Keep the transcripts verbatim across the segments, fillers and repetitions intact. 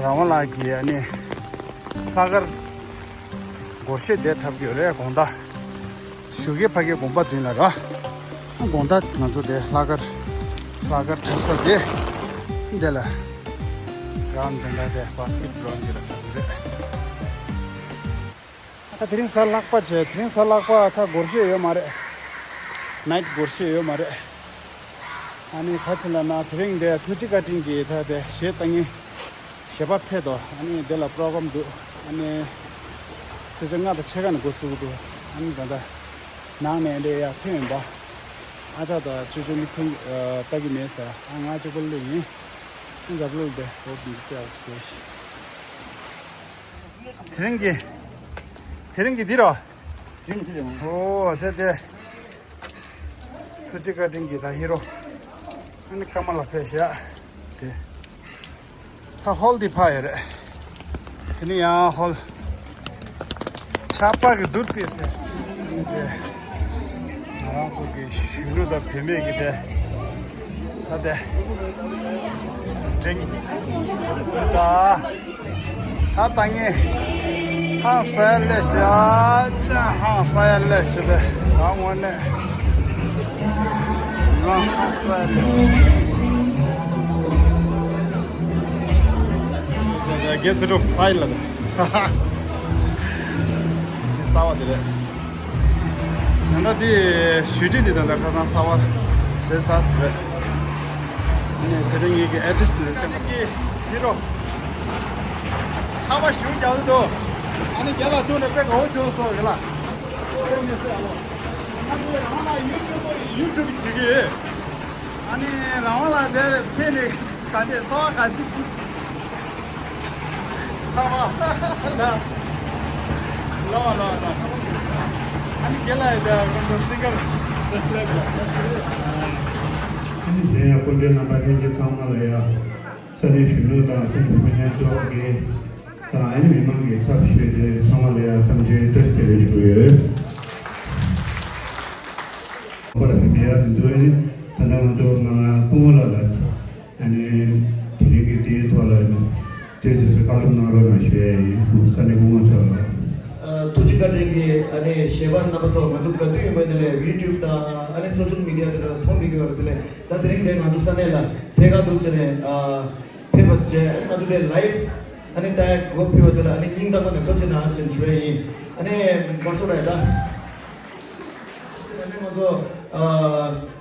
རང་དབང་ལགས་ཀྱིས་ཨ་ནི་ལྷག་དཀར་སྒོར་གཞས་དེ་འཁྲབ་ཀྱི་ཡོད་རེད། དགོང་དག་ཞོགས་ཀའི་ཕ་གིའི་དགོན་པ་མདུན་ལ་ར། དགོང་དག་ང་ཚོ་དེ་ལྷག་དཀར་ལྷག་དཀར་འཁྲབ་ས་དེ་འདི་ལ་རང་མདུན་ལ་དེ་བྷ་སི་ཀེ་ཊི་གི་རའུན་ཌི་དེ་ལ་འཁྲབ་ཀྱི་རེད། ད་དེ་རིང་གཟའ་ལྷག་པ་བྱས། དེ་རིང་གཟའ་ལྷག་པ་ད་སྒོར་གཞས་ཡོད་མ་རེད། ནའིཊ་སྒོར་གཞས་ཡོད་མ་རེད། ཨ་ནི་ག་ཅི་ལབ་ན་དེ་རིང་འདི་ཐུགས་རྗེ་བཀའ་དྲིན་གྱིས་ད་དེ་གཞས་བཏང་མཁན་གཞས་པ་ཕེབས་འདུག་ཨ་ནི་འདི་ལ་པྲོ་གྲམ་འདུག་ཨ་ནི་ཆུ་ཚོད་ལྔ་དང་ཕྱེད་ཀ་ནས་འགོ་བཙུགས་འདུག་ཨ་ནི་ད་ལྟ་ནང་ནས་འདི་ཡར་ཐོན་ཡིན་པ། ཨ་ཅག་དང་ཅོ་ཅོ་མིག་མཐོང་ཨ་ལྟ་གི་མེད་ཟེར། ཨ་ང་གཅིག་པོ་སླེབས་ཡིན། ཨ་འཛམ་བུ་གླིང་འདི་འོབ་འདི་བལྟས་ཨ་ཤེས། དེ་རིང་གི་དེ་རིང་གི་འདི་རོ། འདི་མི་འདི་རེད་མ། ཨོ་དེ་དེ། ཐུགས་རྗེ་བཀའ་དྲིན་གྱིས་ད་ཧི་རོ། ཨ་ནི་ཀ་མ་ལ་ཕེབས་ཤག་དེ། ད་ཧོལ་འདི་ཕ་ཡོད་རེད། དེ་ནི་ཡང་ཧོལ། ཆགས་པ་གི་འདུག་པས་ཟེར། ཨ་ནི་དེ། ང་རང་ཚོ་གི་གཞོན་ནུ་དང་བུད་མེད་ཀྱི་དེ། ད་དེ། ཌིང་སི། ད། ད་ལྟ་ངས་ཧང་སང་ལས་ཤ་ཧང་སང་ལས་ཤ་དེ་ད་དངོས་གནས་ང་ཧང་སང་ལས་དེ་གེ་ཚུ་ཕ་ཡི་ལ་དེ་གསར་བ་དེ་རེད། ད་ལྟ་དེ་ཞུ་ཊིང་དེ་ད་ལྟ་ཁ་སང་གསར་བ་བཟོས་ཚར་ཚར་རེད། ཨ་ནི་དེ་རིང་ངེད་ཀྱི་ཨེ་ཌི་རེ་སི་དེ་སྟོན་པ། ཀྱི་ཧི་རོ། ཆར་པ་ཞེ་པོ་རྒྱག་གི་འདུག་ཨ་ནི་རྒན་ལགས་ཐུག་ནས་དཔེ་དགའ་བོ་བྱུང་སོང་རེད་ལ། ཨ་ནི་རང་ལ་ཡུ་ཊུབ་ཡུ་ཊུབ་བྱེད་ཀྱི་ཡོད། ཨ་ནི་རང་དབང་ལགས་དེར་ཕེབས་ནས་ག་འདྲས་ཚོར་བ་ག་ཚོད་ཅིག་ཆར་པ། ལོ་ལོ་ལོ། ཨ་ནི་རྒན་ལགས་ཡོད་པའི་ང་ཚོ་སིང་གར་དེ་སླེབས་ཡོད། ཨ་ནི་གཞན་ཡང་སྐུ་མགྲོན་རྣམ་པ་ལྷན་རྒྱས་ཚང་མ་ལ་ཡང་། ས་གནས་གཞོན་ནུ་དང་ཁྱིམ་བུ་མོ་ཉམས་ཆག་གི་དང་ཨ་ནི་མི་མང་གི་ཚབ་ཞུས་ཏེ་ཚང་མ་ལ་ཡང་འཚམས་འདྲིའི་བཀྲ་ཤིས་བདེ་ལེགས་ཞུ་གི་ཡོད། ཁོ་ལ་བི་ཡ་མི་འདུག་ཨ་ནི་ད་ལྟ་ང་ཚོ་ང་སྐུ་ངོ་ལགས་ལ་ཨ་ནི་དེ་རིང་གི་དེའི་ཐོག་ལ་དེ་ཚོས་བཀའ་སློབ་གནང་རོགས་གནང་ཞུ་ཡ་ཡིན། ས་གནས་སྐུ་ངོ་མཆོག་ལ། ཨ། ཐུགས་རྗེ་བཀའ་དྲིན་གྱིས་ཨ་ནི་གཞས་པ་རྣམ་པ་ཚོ་ང་ཚོ་ག་དུས་ཡིན་པ་ཡིན་ནའི་ཡུ་ཊུབ་དང་ཨ་ནི་སོ་ཤལ་མི་ཌི་ཡ་དེ་ལ་མཐོང་བསྡད་ཀྱི་ཡོད་རེད། དེ་ལས་ད་དེ་རིང་དེ་ང་ཚོ་ས་གནས་ལ་ཐད་ཀར་དུ་བྱས་ནས་ཨ། ཕེབས་པ་བཅས་ང་ཚོ་དེ་ལའིབ་ཨ་ནི་ལྟ་ཡ་གོ་ཕེབས་པ་དེ་ལ་ཨ་ནི་སྙིང་ཐག་པ་ནས་ཐུགས་རྗེ་གནང་ཞེས་ཞུ་ཡ་ཡིན། ཨ་ནི་དགའ་ཚོར་རེད་ད། ཨ་ནི་ང་ཚོ་ཨ་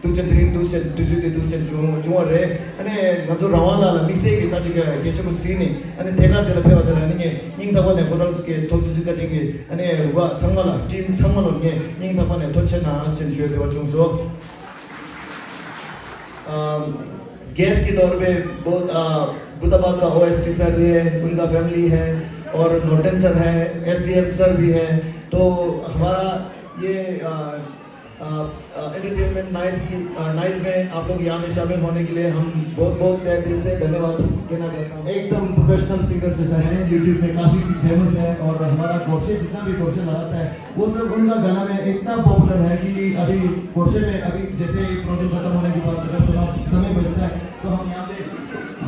འདུག་ཅན་དེ་རིང་འདུག་ཅན་དུས་ཚོད་དེ་འདུག་ཅན་བྱུང་བྱུང་བ་རེད། ཨ་ནི་ང་ཚོ་རང་དབང་ལགས་ལ་དམིགས་བསལ་གྱི་ད་ཅིག་གལ་ཆེན་པོ་གཟིགས་ནས་ཨ་ནི་ཐད་ཀར་དེ་ལ་ཕེབས་པ་དེ་ལ་ཨ་ནི་ངས་སྙིང་ཐག་པ་ནས་ཁོ་རང་ཚོ་གི་ཐུགས་རྗེ་བཀའ་དྲིན་གྱིས་ཨ་ནི་རུ་བ་ཚང་མ་ལ་ཊིམ་ཚང་མ་ལ་ངས་སྙིང་ཐག་པ་ནས་ཐུགས་རྗེ་གནང་ཞེས་ཞུ་བའི་འདོད་པ་བྱུང་སོང་། अम, गेस्ट के तौर पे बहुत, अ, गुदाबाग का ओएसडी सर भी है, उनका फैमिली है, और नोर्टन सर है, एसडीएम सर भी है। तो हमारा ये, अ, अ, अ, एंटरटेनमेंट नाइट की, अ, नाइट में आप लोग यहाँ में शामिल होने के लिए हम बहुत, बहुत तहे दिल से धन्यवाद कहना चाहता हूँ। एकदम प्रोफेशनल सिंगर जैसा है, यूट्यूब में काफी फेमस है और हमारा गोरसे जितना भी गोरसे लगाता है, वो सब उनका गाना में इतना पॉपुलर है कि अभी गोरसे में अभी जैसे ये प्रोग्राम खत्म होने के बाद अगर सुना समय बचता है तो हम यहाँ पे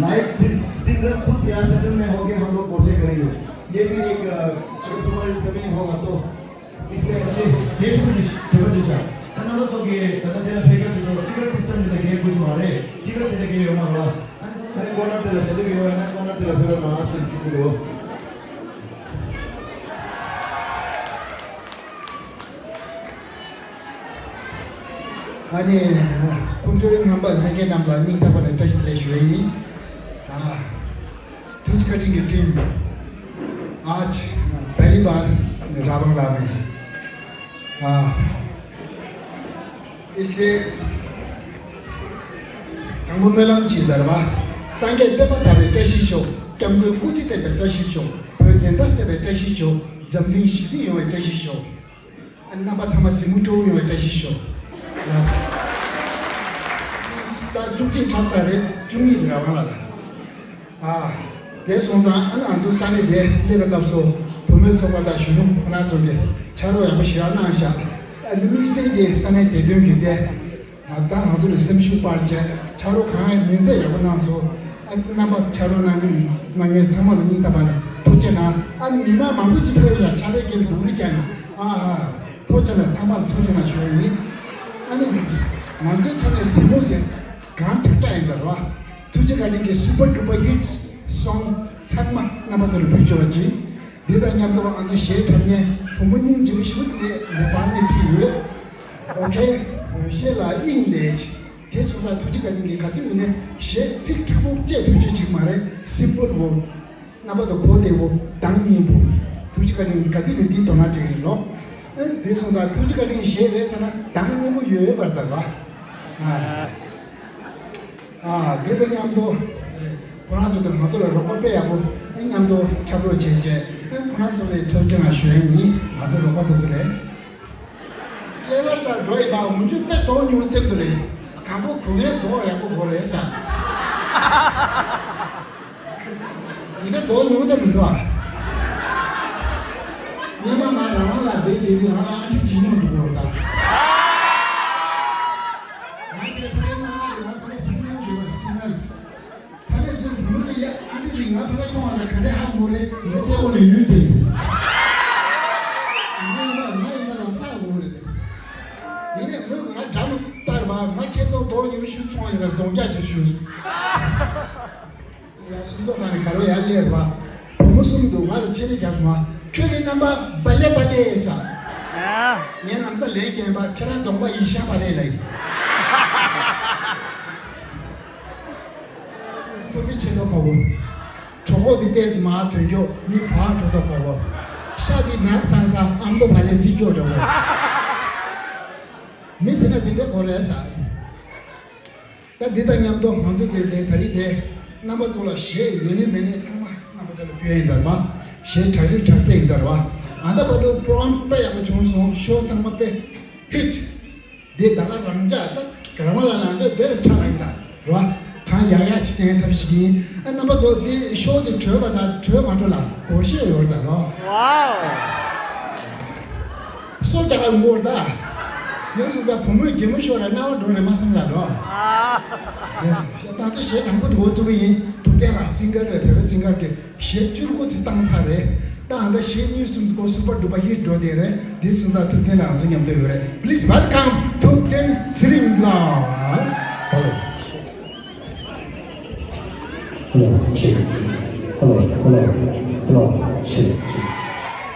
लाइव सिंगर खुद यहाँ सेंटर में होके हम लोग गोरसे करेंगे। ये भी एक, अ, अगर समय, समय होगा तो इसलिए ये, ये सब कुछ, ये सब कुछ है। तनाव तो ये, तनाव तेरा फेंका तो जो टिकट सिस्टम में लगे कुछ मारे, टिकट में लगे ये मारा। अरे कौन तेरा चले गए हो ना, कौन तेरा फेंका मार से शुरू हो। ཨ་ནི། སྐུ་མགྲོན་རྣམ་པ་ལྷན་རྒྱས་རྣམས་ལ་སྙིང་ཐག་པ་ནས་བཀྲ་ཤིས་བདེ་ལེགས་ཞུ་ཡ་ཡིན། ཨ། ཐུགས་རྗེ་བཀའ་དྲིན་གྱི་ཊིམ། आज पहली बार रावण रावण। ཨ། इसलिए དང་པོ་སྨོན་ལམ་ཅིག་ལ་རེད་པ། སངས་རྒྱས་བསྟན་པ་དར་བའི་བཀྲ་ཤིས་ཤོག་སྐྱབས་མགོན་སྐུ་ཚེ་བརྟན་པའི་བཀྲ་ཤིས་ཤོག་བོད་བདེན་མཐའ་གསལ་བའི་བཀྲ་ཤིས་ཤོག་འཛམ་གླིང་ཞི་བདེ་ཡོང་བའི་བཀྲ་ཤིས་ཤོག་ཨ་ནི་རྣམ་པ་ཚང་མ་གཟིགས་མོ་སྤྲོ་བོ་ཡོང་བའི་བཀྲ་ཤིས་ཤོག་ད་བཅུ་གཅིག་འཁྲབ་ཚར་རེད། བཅུ་གཉིས་དེ་རང་དབང་ལ་ལ། ཨ། དེ་སོང་ཙང་ཨ་ནི་ང་ཚོ་ས་གནས་དེ་སླེབས་པའི་སྐབས་སུ་བུ་མོའི་ཚོགས་པ་དང་གཞོན་ནུ་ཁོ་རང་ཚོ་ནས་ཕྱག་རོགས་ཡག་པོ་ཞེ་དྲག་གནང་ཤག་ཨ་ནི་དམིགས་བསལ་གྱི་ས་གནས་དེ་དོན་གྱི་དེ། ང་ད་ང་ཚོ་ནས་སེམས་ཤུགས་སྤར་བྱས་ཕྱག་རོགས་གང་ཡང་མིན་ཚད་ཡག་པོ་གནང་སོང་། ཨ་ རྣམ་པ་ཕྱག་རོགས་གནང་གནང་མཁན་ཚང་མ་ལ་སྙིང་ཐག་པ་ནས་ཐུགས་རྗེ་གནང་། ཨ་ནི་མི་མང་མང་པོ་ཅིག་ཕེབས་ཡ་ཕྱག་དཔེ་སྐྱེལ་དུ་རི་ཀྱང་ཡིན། ཨ་ཧ། ཐུགས་རྗེ་གནང་། ཚང་མ་ལ་ཐུགས་རྗེ་གནང་ཞུ་ཡ་ཡིན། ཨ་ནི་ང་ཚོའི་ཐོག་ནས་གཟིགས་མོ་དེ་གང་དྲག་དྲག་ཡིན་པ་རེད་བ། ཐུགས་རྗེ་བཀའ་དྲིན་གྱིས་སུ་པར་ཌུ་པར་ཧིཊ་སོང་ཚང་མ་རྣམ་པ་ཚོ་ལ་འབུལ་ཆོག་པ་ཅིག་འདི་དང་མཉམ་དུ་ང་ཚོ་གཞས་འཁྲབ་མཁན་བུ་མོ་སྙིང་རྗེ་པོ་ཞིག་དེ་ནེ་པཱལ་ནས་ཁྲིད་ཡོད། ཨོ་ཁེ། འོད་ཤེས་ལགས་དབྱིངས་ལས། དེ་སོང་ཙང་ཐུགས་རྗེ་བཀའ་དྲིན་གྱིས་ག་དུས་ཡིན་ནའི་གཞས་ཚིག་དྲག་པོ་བཅས་བེད་སྤྱོད་བྱེད་ཀྱི་མ་རེད། སིམ་པལ་ཝོརཌ། རྣམ་པ་ཚོ་གོ་བདེ་བོ་གདངས་སྙན་པོ། ཐུགས་རྗེ་བཀའ་དྲིན་གྱིས་ག་དུས་ནས་འདིའི་དོ་སྣང་སྤྲད་ཀྱི་རེད་ལོ། ཨེ་དེ་སོང་ཙང་ཐུགས་རྗེ་བཀའ་དྲིན་གཞས་རེད་ཟེར་ན་གདངས་སྙན་པོ་ཡོད་པར་གདའ་བ། ཨ། ཨ་འདི་དང་མཉམ་དུ། ཁོ་རང་ཚོ་དང་ང་ཚོ་ལ་རོགས་པ་དཔེ་ཡག་པོ་ཨེ་མཉམ་དུ་འཁྲབ་རོགས་བྱས་བྱས་ཨེ་ཁོ་རང་ཚོ་ལ་ཐུགས་རྗེ་གནང་ཞུ་ཡ་ཡིན། ང་ཚོ་རོགས་པ་དེ་ཚོ་ལས། ཀྲེ་ལར་སར་འགྲོ་ཡི་བ་མུ་མཇུག་དཔེ་མདོག་ཉུང་བཙེམ་དུ་ལས། དང་པོ་གུ་ངའི་མདོག་ཡག་པོ་དགོས་རེད་ས། ཡིན་ད་མདོག་ཉུང་ད་མི་འདུག་ཨ། སྔོན་མ་ང་རང་རང་ལ་བསྡད་བསྡད་དུས་ང་ལ་ཨ་འཁྲིད་བྱེད་མྱོང་འགྲོ་གི་རེད་ད། ང་དེ་ཕའི་མ་ང་ཡང་ཕའི་སིང་ནལ་ཡོད་པ་སིང་ནལ། ཕ་ལས་ཚོས་བུ་མོ་དེ་ཡ་ཨ་འདྲ་ཞིག་ང་ཕ་ལས་ཁོང་བ་ལ་ག་འདྲ་ཧ་གོ་རེད་ངའི་དཔེ་ཁོ་ལ་ཡོད་དེ། ང་ཡིན་པ་ང་ཡིན་པ་ལམ་སང་གོ་རེད། ཡིན་ནའི་མོས་ང་འདྲ་མི་ལྟར་བ་ང་ཁྱེད་ཚོ་དོ་ཉུང་ཤུ་ཚོང་ཡིན་ཟེར་གདོང་རྒྱག་ཅིག་ཞུ། ཡ་སུམ་མདོ་ཁ་ནས་ག་རོ་ཡ་ལེར་བ། བུ་མོ་གསུམ་འདུག་ང་ལ་ཆེ་ནས་རྒྱག་སོང་ང་ཁྱོད་ཀྱི་རྣམ་པ་བ་ལེ་བ་ལེ་ས། ངའི་ལམ་སང་ལན་རྒྱག་པ་ཁྱེད་རང་གདོང་པ་ཡིན་ཤ་བ་ལེ་ལ་ཡིན། སོ་ཏི་ཆེ་ཚོ་ཁོ་བོ། གྲོད་ཁོག་འདི་ཏོག་ཙམ་མར་ཐོན་ཀྱོག་མི་བག་འགྲོ་ཐོག་ཁོ་བོ། ཤ་འདི་ནག་སང་སང་ཨ་མདོ་བ་ལེ་རྩི་ཀྱོག་འདྲ་བོ། མི་ཟེར་ན་འདི་འདྲ་གོ་རེད་ས། ད་འདི་དང་མཉམ་དུ་ང་ཚོ་དེ་དེ་ད་རིང་དེ་རྣམ་པ་ཚོ་ལ་གཞས་ཡོད་ནི་མེད་ནི་ཚང་མ་རྣམ་པ་ཚོ་ལ་ཕུལ་ཡ་ཡིན་ད་རེད་བ། གཞས་དྲག་རིགས་དྲག་རྩལ་ཡིན་ད་རེད་བ། ཨ་ད་བར་དུ་པྲོ་གྲམ་དཔེ་ཡག་པོ་བྱུང་སོང་། ཤོ་ཚང་མ་དཔེ་ཧིཊ། འདི་ད་ལ་རང་ཅག་ད་ག་ར་མ་ལ་རང་ཅག་དེ་ལ་ཁྲ་ལ་ཡིན་ད་རེད་བ། གང་ཡག་ཡག་ཅིག་བསྟན་ཐབས་ཤིག་ཡིན། ཨ་རྣམ་པ་ཚོ་འདི་ཤོ་འདི་བྲོས་པ་དང་བྲོས་མ་བྲོས་ལ་སྒོར་གཞས་ཡོད་རེད་ད་ལོ། ཝའོ། སོ་རྒྱག་ག་ཡོང་གི་རེད་ད། ཡང་སོང་ཙང་བུ་མོས་གད་མོ་ཤོར་ར་རྣ་བ་འགྲོ་རེད་མ་བསམ་ལ་ལོ། ཨ། ཡེ་སི། ད་ཚོ་གཞས་དང་པོ་དེ་འོ་བཙུགས་གི་ཡིན། ཐུབ་བསྟན་ལགས་སིང་གར་རེད། བོད་པའི་སིང་གར་གྱི་གཞས་བཅུ་དགུ་ཙམ་བཏང་ཚར་རེད། ད་ཨ་ད་གཞས་གཉིས་གསུམ་ཙམ་སྐོར་སུ་པར་ཌུ་པར་ཧིཊ་འགྲོ་བསྡད་རེད། འདི་སོང་ཙང་ཐུབ་བསྟན་ལགས་ང་ཚོ་མཉམ་དུ་ཡོད་རེད། Please welcome ཐུབ་བསྟན་ཚེ་རིང་ལགས། Hello, check. Hello, hello, hello, check, check.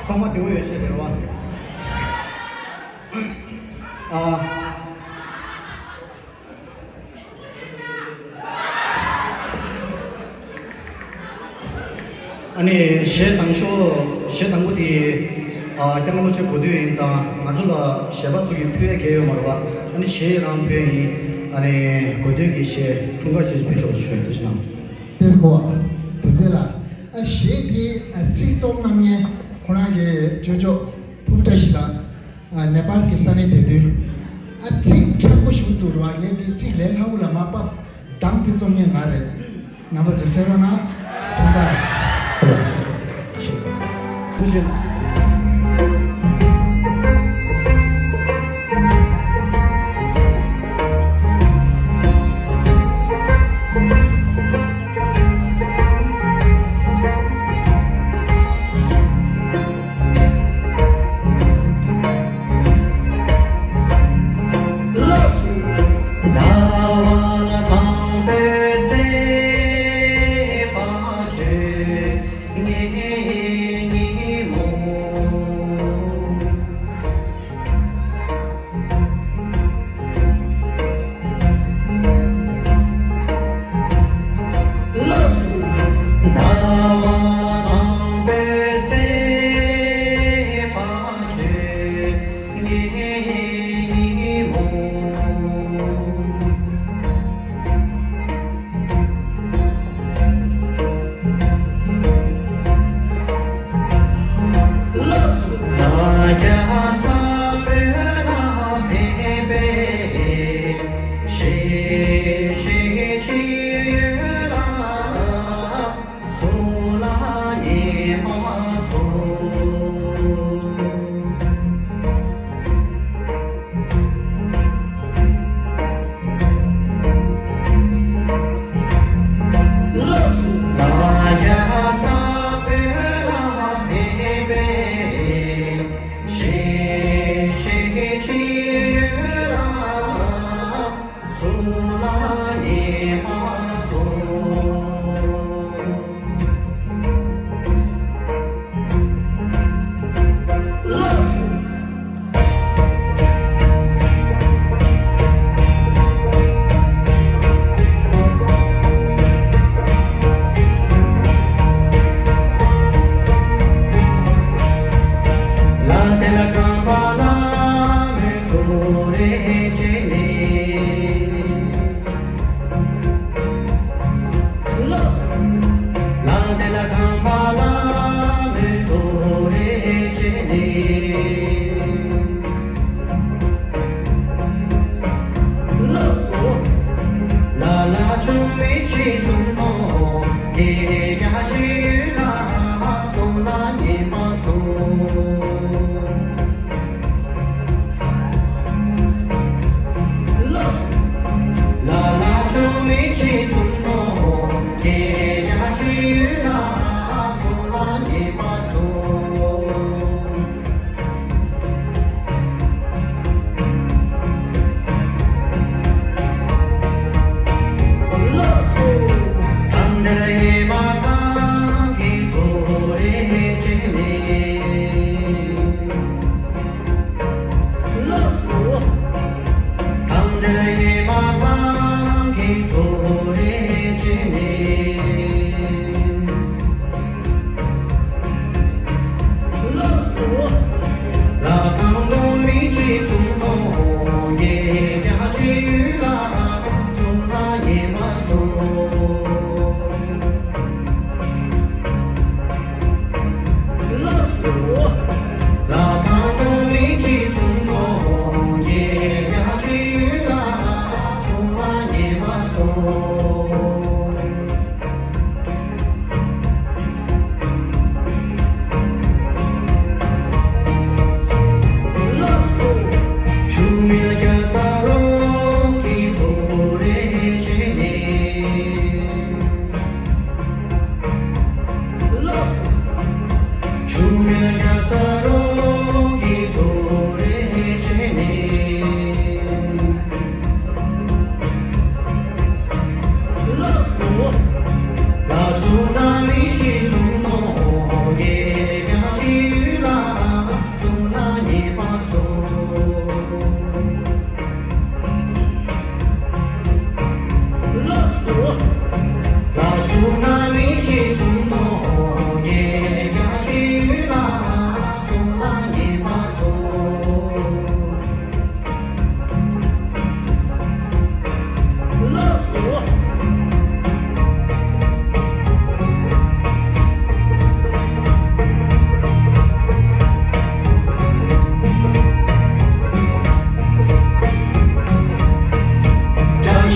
ཚང་མ་བདེ་པོ་ཡོད་ཤག་རེད་བ། ཨ། ཨ་ནི་གཞས་དང་ཤོ་གཞས་དང་པོ་དེ་ཨ་སྐྱབས་མགོན་རིན་པོ་ཆེ་གོ་སྟོད་ཡིན་ཙང་ང་ཚོ་ལ་གཞས་པ་ཚོ་གི་ཕུལ་ཡས་གང་ཡང་ཡོད་མ་རེད་བ། ཨ་ནི་གཞས་རང་ཕུལ་ཡས་ཡིན། ཨ་ནི་གོ་སྟོད་ཀྱི་གཞས་འཁྲུངས་སྐར་གཞས་ཕུལ་ཆོག་ཅེས་ཞུ་ཡ་ཡིན། ཐུགས་རྗེ་གནང་། དེ་གོ་དེ་འདྲ་ལ་ཨ་གཞས་དེ་ཨ་ཚིག་རྩོམ་གནང་མཁན་ཁོ་རང་གི་ཅོ་ཅོ་ཕུ་བཀྲ་ཤིས་ལགས། ཨ་ནེ་པཱལ་གྱི་ས་གནས་བསྡད་དུས། ཨ་ཚིག་མཁྲེགས་པོ་ཞིག་འདུག་ར་བ། ངས་འདི་ཚིག་ལས་སླ་བོ་ལ་མ་ཕབ། གདངས་འདི་རྩོམ་མཁན་ང་རེད། རྣམ་པ་ཚོས་གསན་རོགས་གནང་། ཐུགས་རྗེ་ཆེ། ཐུགས་རྗེ་ཆེ།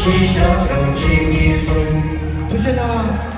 ཐུགས་རྗེ་གནང་། སྙིང་ཐག་པ་ནས་ཐུགས་རྗེ་གནང་།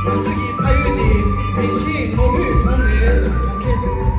ང་ཚོ་གི་ཕ་ཡུལ་ནི་རིན་ཆེན་ནོར་བུའི་གྲོང་རེད་ཟེར་གྲོང་ཁྱེར།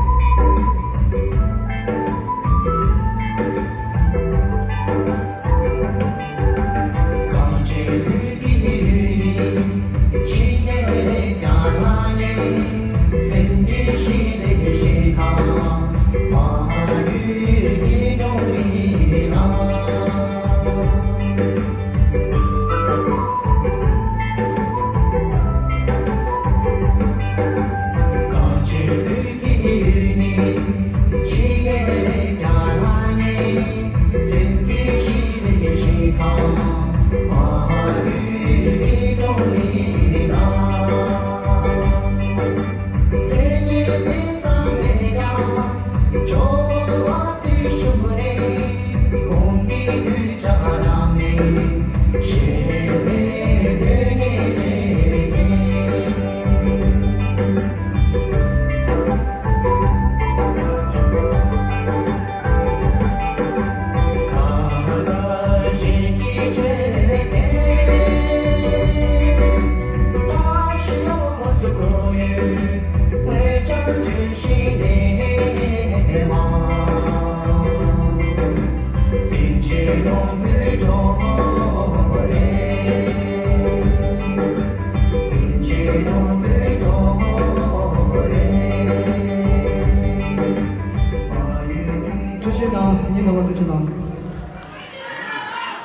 ཐུགས་རྗེ་གནང་། སྙིང་ཐག་པ་ཐུགས་རྗེ་གནང་།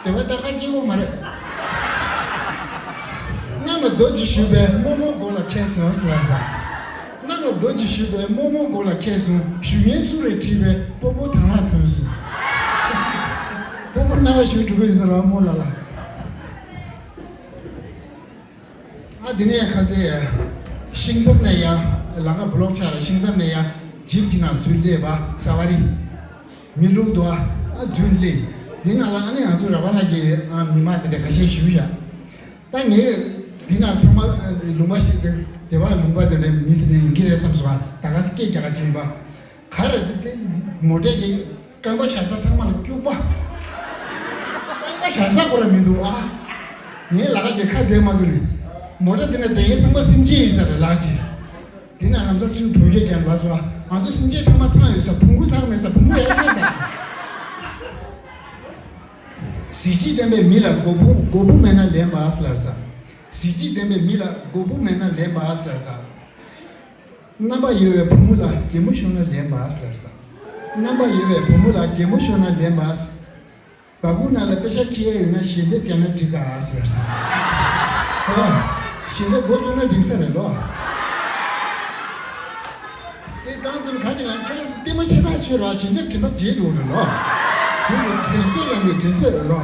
དེ་བས་ད་ཁ་སྐྱེ་བོ་མ་རེད། གནམ་ལ་རྡོ་གཅིག་གཞུས་པས་རྨོ་མོ་མགོ་ལ་ཁེལ་སོང་ཟེར་ལབ་ས། གནམ་ལ་རྡོ་གཅིག་གཞུས་པས་རྨོ་མོ་མགོ་ལ་ཁེལ་སོང་། གཞུ་ཡན་སུ་རེད་དྲིས་པས་སྤོ་བོ་དང་ལ་ཐོན་སོང་། སྤོ་བོ་རྣ་བ་གཞུ་འགྲོ་གི་ཡིན་ཟེར་ར་རྨོ་ལགས་ལ། ཨ་འདི་ནས་ཁ་ཚེ་ཤིང་ཐབ་ནས་ཡ་ལམ་ཁ་བློག་ཆགས་ལ་ཤིང་ཐབ་ནས་ཡ་ཇིབ་ཅིག་ནང་འཛུལ་སླེབས་པ་ས་བ་རི། མི་ལུག་འདུག་ཨ། ཨ་རྫུན་ལས། འདི་ནང་ལ་ཨ་ནི་ང་ཚོ་ར་བ་ལ་གི་ཨ་མི་མང་དེ་འདྲ་ཁ་ཤས་བཞུགས་བཞག་ད་ངས་འདི་ནང་ཚང་མ་ལུང་པ་ཞིག་ཏུ་སྡེ་བ་ལུང་པ་དེ་འདྲ་མི་དེ་འདྲ་ཡིན་གྱི་རེད་བསམ་སོང་ཨ། ད་ག་སེ་སྐད་རྒྱག་ག་ཅིག་ཡིན་པ། ག་རེ་དེ་དེ་མོ་ཊའི་གི་རྐང་པ་བཞག་ས་ཚང་མ་ལ་སྐྱུག་པ། རྐང་པ་བཞག་ས་ཁོ་ར་མི་འདུག་ཨ། ངས་ལ་ཁ་ཅིག་ཁ་བདེ་མ་བཟོ་ནས། མོ་ཊ་དེ་ནས་བསྡད་མཁན་ཚང་མ་སེམས་ཅན་ཡིན་ས་རེད་ལ་ཁ་ཅིག་དེ་ན་ལམ་སང་ཚུར་བོད་སྐད་རྒྱབ་ལབ་སོང་། ང་ཚོ་སེམས་ཅན་ཚང་མ་ཚང་ཡོད་ས་བོང་གུ་ཚང་མེད་ས་བོང་གུ་ཡར་སྐྱོན་དང་། གཟི་བརྗིད་ལྡན་པའི་མི་ལ་མགོ་བོ་མགོ་བོ་མེད་ན་ལན་པ་ཨ་སི་ལར་ས། གཟི་བརྗིད་ལྡན་པའི་མི་ལ་མགོ་བོ་མེད་ན་ལན་པ་ཨ་སི་ལར་ས། རྣམ་པ་ཡོད་པའི་བུ་མོ་ལ་གད་མོ་ཤོར་ན་ལན་པ་ཨ་སི་ལར་ས། རྣམ་པ་ཡོད་པའི་བུ་མོ་ལ་གད་མོ་ཤོར་ན་ལན་པ་ཨ་སི། སྦ་ཁུག་ནང་ལ་པེ་ཤ་འཁྱེར་ཡ་ཡོད་ན་ཞལ་འདེབས་བརྒྱབ་ན་འགྲིག་ག་ཟེར་ས། ཨ། ཞལ་འདེབས་འགོ་བཙུགས་ན་འགྲིག་ས་རེད་ལོ། དེ་གང་ཙམ་ག་ཅིག་ལ་ཁྱོད་ལྟད་མོ་ཆེ་ཐག་ཆོད་ར་ཞལ་འདེབས་དྲན་པ་བརྗེད་འགྲོ་རེད་ལོ། དེ་ཚོ་དྲན་གསོ་ལ་ནི་དྲན་གསོ་ཡོད་ལོ།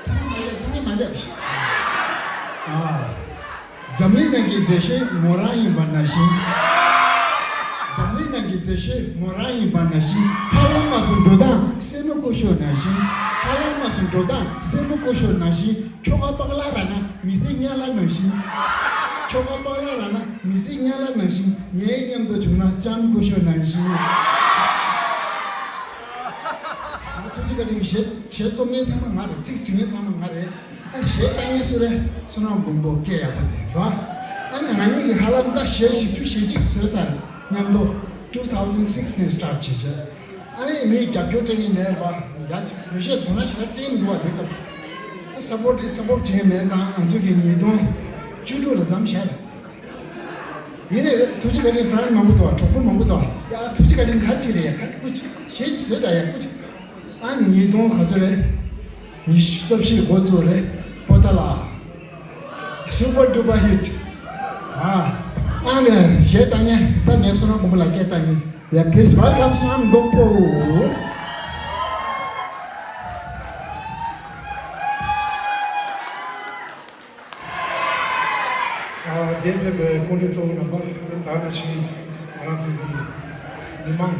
ཚང་མ་ལས་ཚང་མ་མ་འདེབས། ཨ། འཛམ་གླིང་ནང་གི་མཛེས་ཤོས་མོ་རང་ཡིན་པ་ནང་བཞིན། འཛམ་གླིང་ནང་གི་ ཞེས་མོ་རང་ཡིན་པ་ནང་བཞིན། ཧ་ལམ་མ་སོང་འགྲོ་སྟངས་སེན་མོ་ཀོ་ཤོ་ནང་བཞིན། ཧ་ལམ་མ་སོང་འགྲོ་སྟངས་སེན་མོ་ཀོ་ཤོ་ནང་བཞིན། ཁྱོ་ག་པག་ལ་ར་ན་མི་ཚེ་ཉལ་ལ་ནང་བཞིན། ཁྱོ་ག་པག་ལ་ར་ན་མི་ཚེ་ཉལ་ལ་ནང་བཞིན། ངའི་མཉམ་དུ་བྱུང་ན་ལྕམ་ཀོ་ཤོ་ནང་བཞིན། ང་ཐུགས་རྗེ་བཀའ་དྲིན་ཞེ་ཞེ་རྩོམ་མཁན་ཚང་མ་ང་རེད། ཚིག་འབྲི་མཁན་ཚང་མ་ང་རེད། ཨ་གཞས་བཏང་མཁན་སུ་རེད། བསོད་ནམས་མགོན་པོ་སྐད་ཡག་པོ་དེ་རེད་བ། ཨ་ནི་ང་གཉིས་ཀྱིས་ཧ་ལམ་ད་གཞས་བཞི་བཅུ་ཞེ་གཅིག་བཟོས་ཚར། མཉམ་དུ་two thousand six ནས་སི་ཊར་བྱས་བྱས། ཨ་ནི་མིའི་རྒྱབ་སྐྱོར་སྤྲད་མཁན་མེད་པ། ཡ་ཡོད་ཤས་དོ་སྣང་ཞེ་དྲག་སྤྲད་མི་འདུག་བ། དེ་སྐབས་ཨ་སབ་པོར་ཊི་སབ་པོར་ཊི་བྱེད་མཁན་མེད་ཙང་། ང་ཚོ་གི་ཉིས་སྟོང་བཅུ་དྲུག་ལ་མཚམས་བཞག་རེད། ཡིན་ནའི་རེད། ཐུགས་རྗེ་བཀའ་དྲིན་ཧྥ་རན་མང་པོ་འདུག་བ། གྲོགས་པོ་མང་པོ་འདུག་བ། ཡ་ཐུགས་རྗེ་བཀའ་དྲིན་ག་ཅི་རེད། ཡ་ག་ཅི་ཀུ་ཅི་གཞས་ཅིག་བཟོས་ད། ཡ་ཀུ་ཅི། ཨ་ཉིས་སྟོང་ག་ཚོད་རེད། ཉི་ཤུ་རྩ་བཞི་འགོ་བཙུགས་རེད། པོ་ཏཱ་ལ། སུ་པར་ཌུ་པར་ཧིཊ། ཨ་ཨ་ནི་གཞས་བཏང་མཁན་ད་ངས་བསོད་ནམས་མགོན་པོ་ལ་སྐད་བཏང་མཁན། Yeah, please welcome བསོད་ནམས་མགོན་པོ། ཨ་འདིར་ཕེབས་པའི་སྐུ་མགྲོན་གཙོ་བོ་རྣམ་པ། ད་ནང་བཞིན་ང་རང་ཚོའི་མི་མང་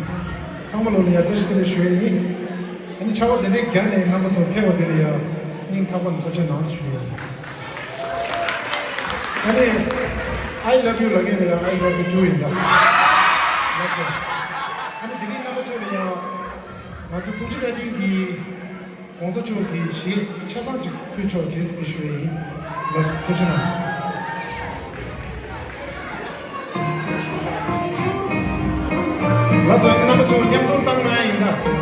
ཚང་མ་ལོ་ལ་ཡ་བཀྲ་ཤིས་བདེ་ལེགས་ཞུ་ཡས་ཡིན། ཨ་ནི་ཕྱག་དཔེ་དེ་འདྲའི་བརྒྱབ་ནས་རྣམ་པ་ཚོ་ཕེབས་པ་དེ་ལ་ཡ་སྙིང་ཐག་པ་ནས་ཐུགས་རྗེ་གནང་ཞུ་ཡས་ཡིན། ཨ་ནི་I love you ལབ་མཁན་ལ་ཡ་I love you too ཡིན་ད། ཨ་ནི་དེ་རིང་རྣམ་པ་ཚོ་ལ་ཡ་ང་ཚོ་ཐུགས་རྗེ་བཀའ་དྲིན་གྱིས། གོང་ས་མཆོག་གི་གཞས་ཆ་ཚང་ཅིག་ཕུལ་ཆོག་ཅེས་དེ་ཞུ་ཡས་ཡིན། ལགས་སོ། ཐུགས་རྗེ་གནང་། ལགས་སོ། རྣམ་པ་ཚོ་མཉམ་དུ་བཏང་ན་ཡིན་ད།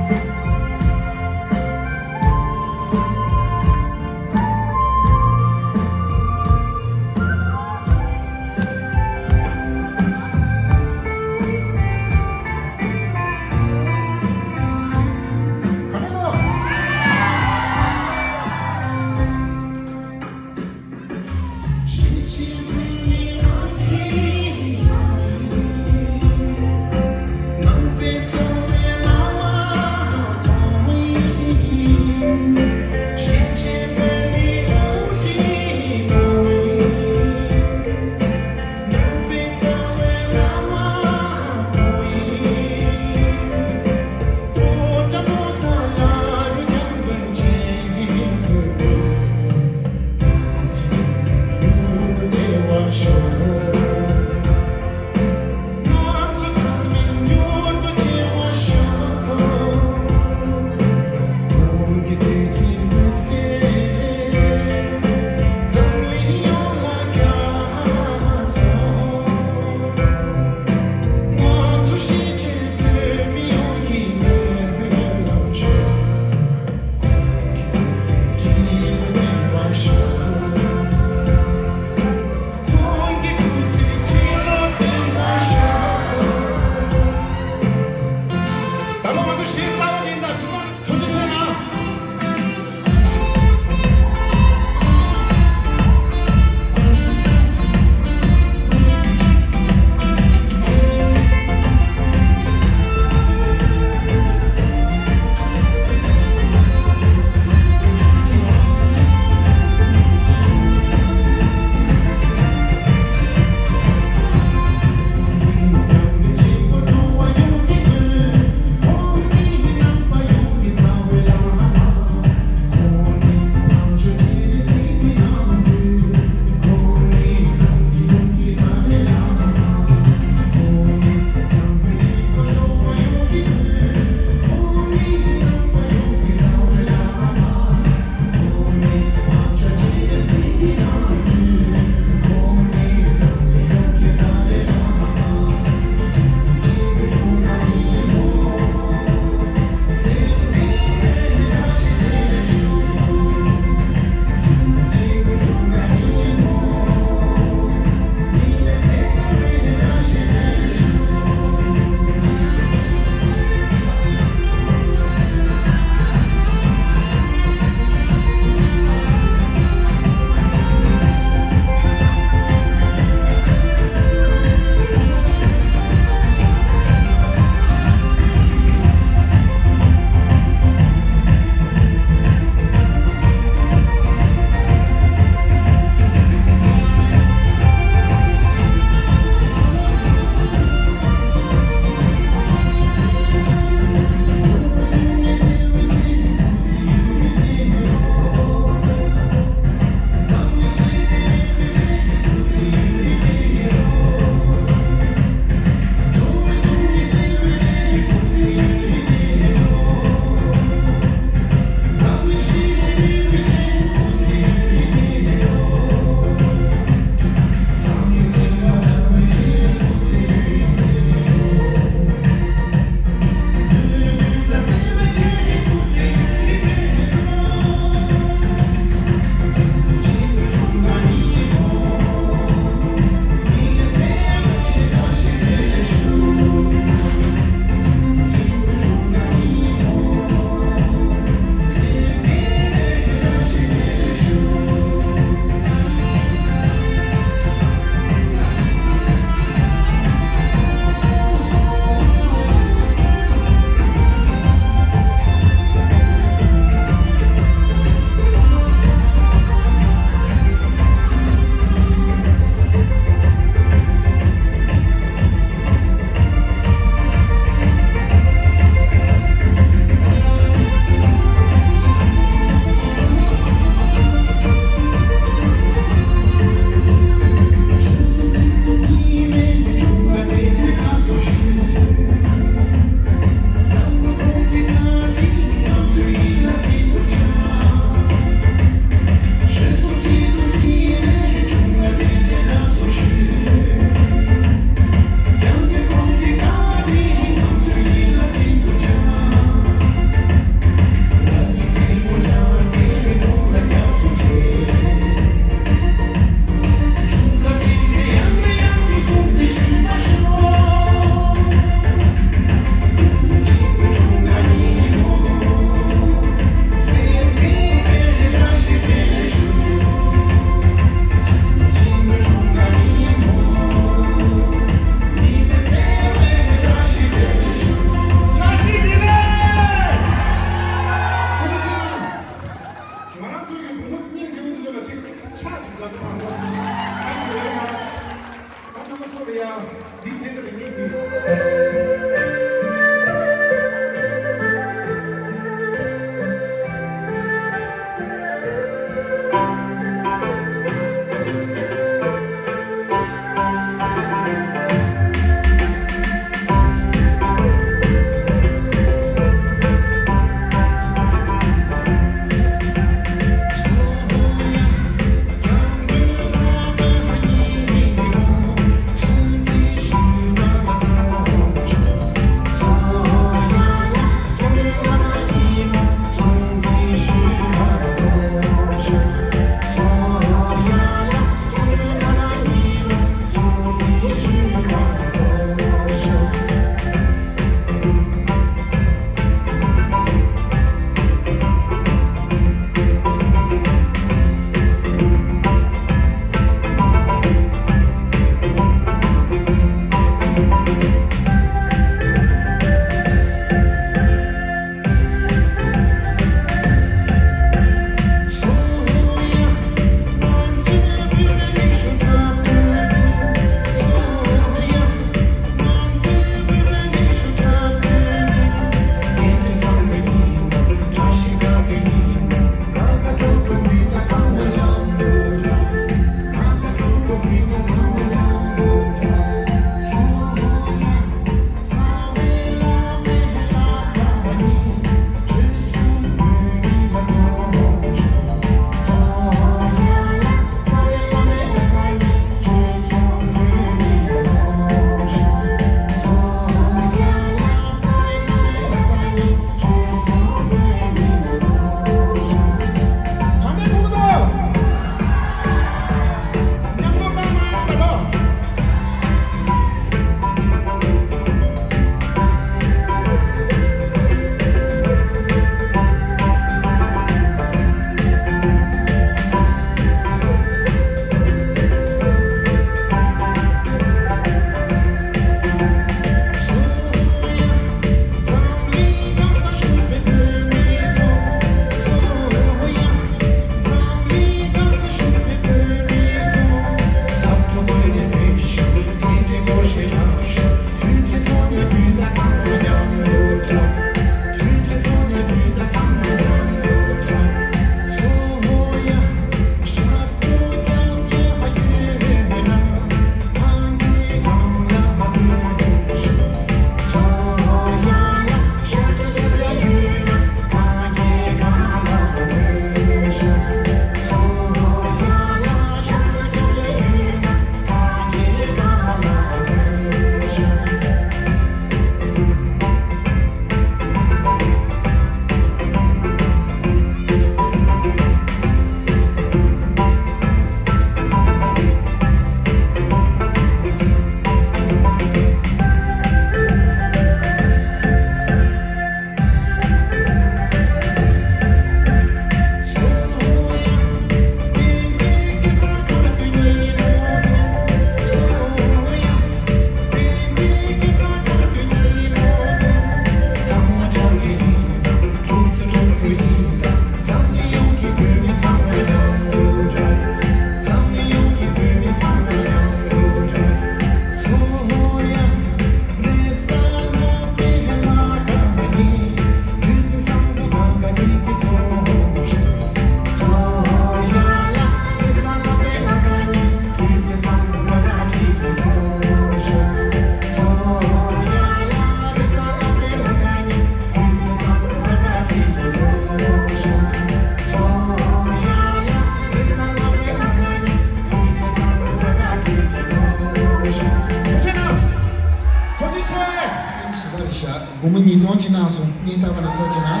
སྒོར་མོ་ཉིས་སྟོང་ཅིག་གནང་སོང་། སྙིང་ཐག་པ་ནས་ཐུགས་རྗེ་གནང་།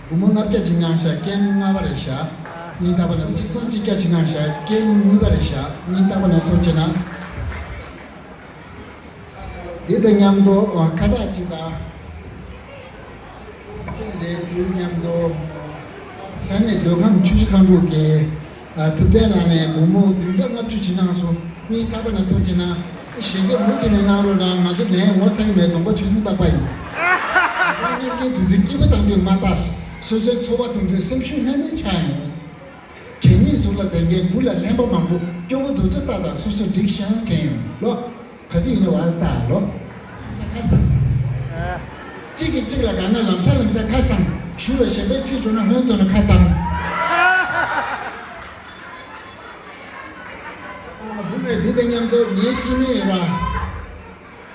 སྒོར་མོ་ལྔ་བརྒྱ་ཅིག་གནང་ཤག་སྐྱེན་ལྔ་པ་རེད་ཤག་སྙིང་ཐག་པ་ནས། ཆིག་སྟོང་གཅིག་བརྒྱ་ཅིག་གནང་ཤག་སྐྱེན་གཉིས་པ་རེད་ཤག་སྙིང་ཐག་པ་ནས་ཐུགས་རྗེ་གནང་། འདི་དང་མཉམ་དུ་ཁ་བཏགས་གཅིག་དང་། ལས་འགུལ་མཉམ་དུ། ས་གནས་མདོ་ཁམས་ཆུ་བཞི་སྒང་དྲུག་གི་ཐུབ་བསྟན་ལགས་ནས་སྒོར་མོ་བདུན་བརྒྱ་ལྔ་བཅུ་ཅིག་གནང་སོང་། སྙིང་ཐག་པ་ནས་ཐུགས་རྗེ་གནང་། གཞན་སྐད་མུ་མཐུད་ནས་གནང་རོགས་གནང་། ང་ཚོ་ལན་ངོ་ཚ་གི་མེད། གདོང་པ་ཆུ་སྲིན་པགས་པ་ཡིན། ང་ཚོ་མཉམ་འབྲེལ་དུས་ཚོད་སྐྱིད་པོ་བཏང་དུས་མ་ལྟ། སོ་སོའི་ཚོར་བ་དང་དུས་སེམས་ཤུགས་ལྷད་མེད་ཆགས་ཡོང་། གད་སྙིགས་ཟུར་ལ་ལྡང་མཁན་བུ་ལ་ལྷན་པ་མང་པོ་སྐྱོ་པོ་འདུག་ཚོད་ལྟ་དང་སོ་སོ་འགྲིག་ཤག་དྲན་ཡོང་ལོ། ག་དུས་ཡིན་ན་བར་ལྟ་ལོ། ལམ་སང་ཁ་སང་། གཅིག་གིས་གཅིག་ལ་དགའ་ན་ལམ་སང་ལམ་སང་ཁ་སང་། གཞུ་ལ་ཞེན་པའི་ཁྲིད་འགྲོ་ན་ཧོན་དོ་ན་ཁ་བཏང་། བུ་མོས་འདི་དང་མཉམ་དུ་ངའི་སྐྱེ་དམན་ཡོད་པ།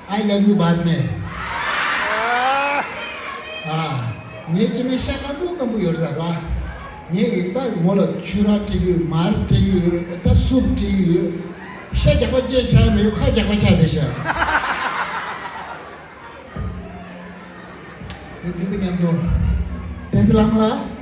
I love you, Batman. ཨ། ངའི་སྐྱེ་དམན་ཤ་སྐམ་པོ་སྐམ་པོ་ཡོད་རེད་ད་ར། ངས་ཡིན་ད་མོ་ལ་ཆུ་ར་སྤྲད་ཀྱི་ཡོད། མར་སྤྲད་ཀྱི་ཡོད། ད་སུབ་སྤྲད་ཀྱི་ཡོད། ཤ་རྒྱགས་པ་ཅན་ཆགས་མེད། ཁ་རྒྱགས་པ་ཆགས་བསྡད་ཤག་དེ་དེ་དེ་མཉམ་དུ། བསྟན་འཛིན་ལགས་ལ།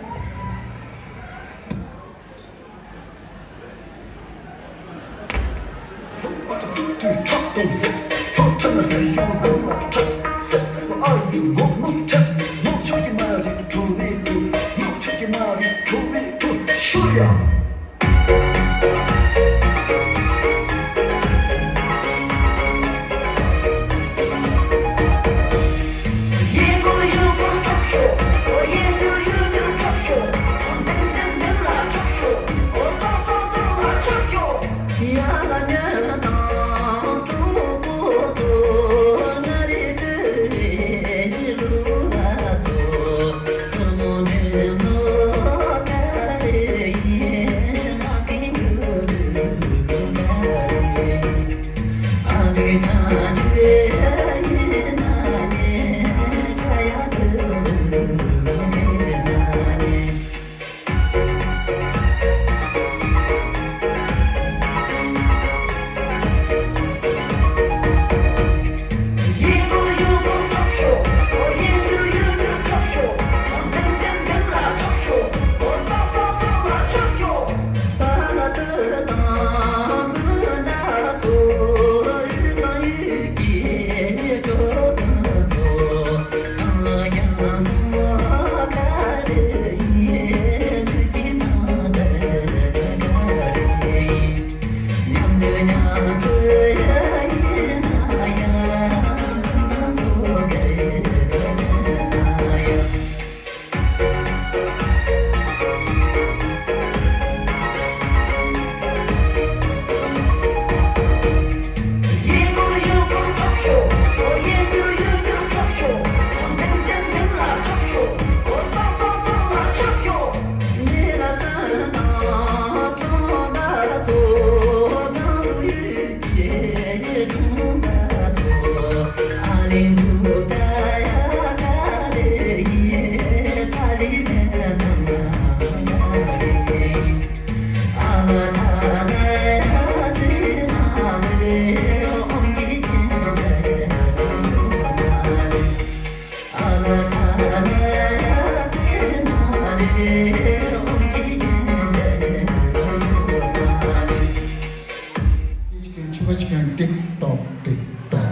ཊིག་ཊོག་ཊིག་ཊོག་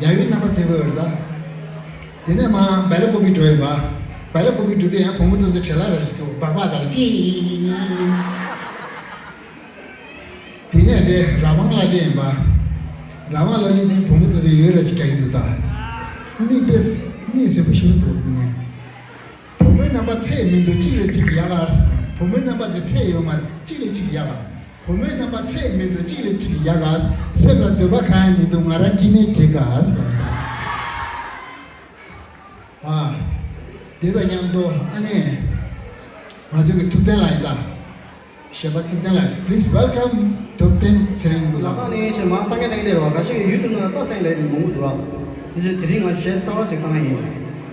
ཡ་ཡུལ་རྣམ་པ་བརྩེ་བོ་ཡོད་ད། དེ་ནས་མ་བེ་ལ་ཀོ་པི་འགྲོ་ཡོད་པ། བེ་ལ་ཀོ་པི་འགྲོ་དུས་ཡང་བུ་མོ་དེ་ཚོ་བྲེལ་བ་ར་ཞིག་འདུག་སྦག་སྦག་ག་ལ་ཀྲི། དེ་ནས་དེ་ར་བང་ལ་ལེ་ཡིན་པ། ར་བང་ལ་ལེ་དེ་བུ་མོ་དེ་ཚོ་ཡོད་ར་ཅིག་རྒྱག་གི་འདུག་ད། མིག་དཔེ་མིག་གཟིགས་པོ་ཞིག་འདུག་དེ་ནས། བུ་མོའི་རྣམ་པ་ཚད་མི་འདུག་གཅིག་ལས་གཅིག་ཡག་ག་བུ་མོའི་རྣམ་པ་དེ་ཚད་ཡོད་མ་རེད་གཅིག་ལས་གཅིག་ཡག་ག་བུ་མོའི་རྣམ་པ་ཚད་མི་འདུག་གཅིག་ལས་གཅིག་ཡག་ག་སེམས་ལ་འདོད་པ་གང་ཡང་མི་འདུག་ང་རང་སྐྱིད་མེད་བྲིས་ག་ཟེར། ཨ། འདི་དང་མཉམ་དུ་ཨ་ནི། ང་ཚོའི་གི་ཐུབ་བསྟན་ལགས་ཡིན་ད། གཞས་པ་ཐུབ་བསྟན་ལགས། Please welcome ཐུབ་བསྟན་ཚེ་རིང་ལགས། ལག་རྟགས་ནི་ཆེ་མ་ལྟ་མཁན་ལྟ་མཁན་རེད་བ། ཁ་ཤས་ཀྱིས་ཡུ་ཊུབ་ནང་ལ་ལྟ་ཚན་ལས་མང་པོ་འདུག་ར། འདི་ཚོ་དེ་རིང་ང་གཞས་གསར་བ་ཅིག་བཏང་ཡིན།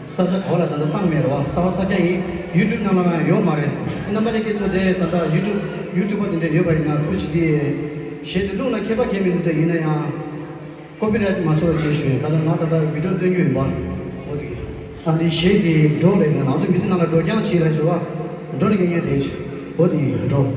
ས་ཆ་ག་བ་ལ་ད་ལྟ་བཏང་མེད་ར་བ། གསར་བ་གསར་རྐྱང་ཡིན། ཡུ་ཊུབ་ནང་ལ་ཡང་ཡོད་མ་རེད། རྣམ་པ་ལྷན་རྒྱས་ཚོ་དེ་ད་ལྟ་ཡུ་ཊུབ་ཡུ་ཊུབ་པ་དེ་འདྲ་ཡོད་པ་ཡིན་ན་སྐུ་མཁྱེན་དེ། གཞས་དེ་བླུགས་ན་ཁྱད་པར་གང་མི་འདུག་ད་ཡིན་ན་ཡང་། ཀོ་པི་རའེ་ཊི་མ་བཟོ་བ་བྱས་ཞུ། ད་ལྟ་ང་ད་ལྟ་བི་ཌི་ཡོ་སྟོན་རྒྱུ་ཡིན་པ། འོ་དེ། ཨ་འདི་གཞས་དེ་འགྲོ་རེད། ང་ཚོ་མི་ཚེ་ནང་ལ་འགྲོ་རྐྱང་བྱེད་ལ་བྱ་བ། འགྲོ་ནི་དཀའ་ངལ་དེ་བྱེད། འོ་དེ་འགྲོ། འགྲོ།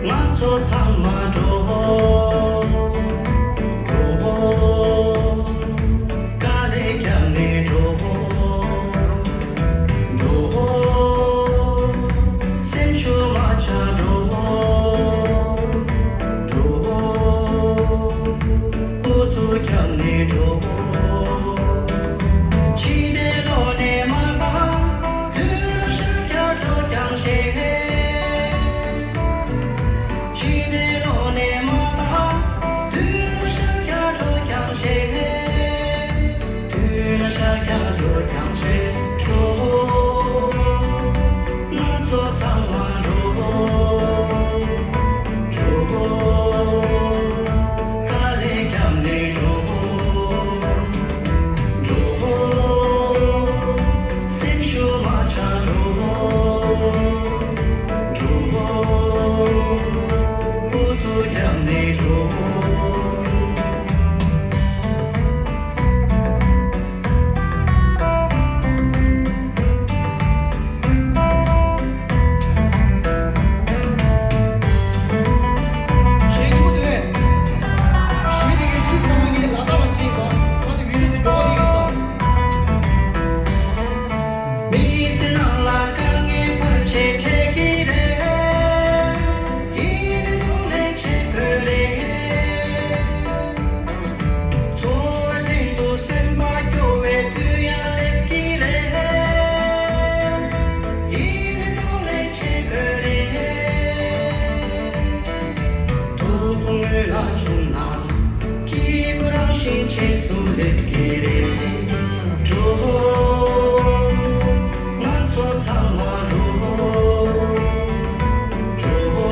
ང་ཚོ་ཚང་མ་འགྲོ། འགྲོ། དཀའ་ལས་བརྒྱབ་ནས་འགྲོ། འགྲོ། སེམས་ཤུགས་མ་ཆག་འགྲོ། འགྲོ། ཨུ་ཚུགས་བརྒྱབ་ནས་འགྲོ། ཕྱི་ནས་ལོག་ནས་མ་འགག་དུས་ལ་ཤར་རྒྱག་འགྲོ་རྐྱང་ཞིག་ཕྱི་ནས་ལོག་ནས་མ་འགག་དུས་ལ་ཤར་རྒྱག་འགྲོ་རྐྱང་ཞིག་དུས་ལ་ཤར་རྒྱག་འགྲོ་རྐྱང་ཞིག་འགྲོ། ང་ཚོ་ཚང་མ་འགྲོ། འགྲོ། དཀའ་ལས་བརྒྱབ་ནས་འགྲོ། འགྲོ། སེམས་ཤུགས་མ་ཆག་འགྲོ། འགྲོ། ཨུ་ཚུགས་བརྒྱབ་ནས་འགྲོ། གཞས་སྙན་པོ་འདུག་གས། གཞས་དེ་གའི་ཤུགས་ཚང་མ་ངས་ལག་རྟགས་ལ་བྱས་ཡིན་པ། ད་དེ་བི་ཌི་ཡོ་དེ་མགྱོགས་པོ་ལེན་གྱི་ཡིན་ད། མི་ཚེ་ནང་ལ་དཀའ་ངལ་ཕལ་ཆེར་འཕྲད་ཀྱི་རེད། ཡིན་ནའི་གདོང་ལེན་བྱེད་དགོས་རེད། འཚོ་བའི་དོན་དུ་སེམས་པ་སྐྱོ་བའི་དུས་ཡང་སླེབས་ཀྱི་རེད། ཡིན་ནའི་གདོང་ལེན་བྱེད་དགོས་རེད། སྡུག་པོ་སྔོན་ལ་བྱུང་ན། སྐྱིད་པོ་རང་བཞིན་རྗེས་སུ་སླེབས་ཀྱི་རེད། འགྲོ། ང་ཚོ་ཚང་མ་འགྲོ། འགྲོ།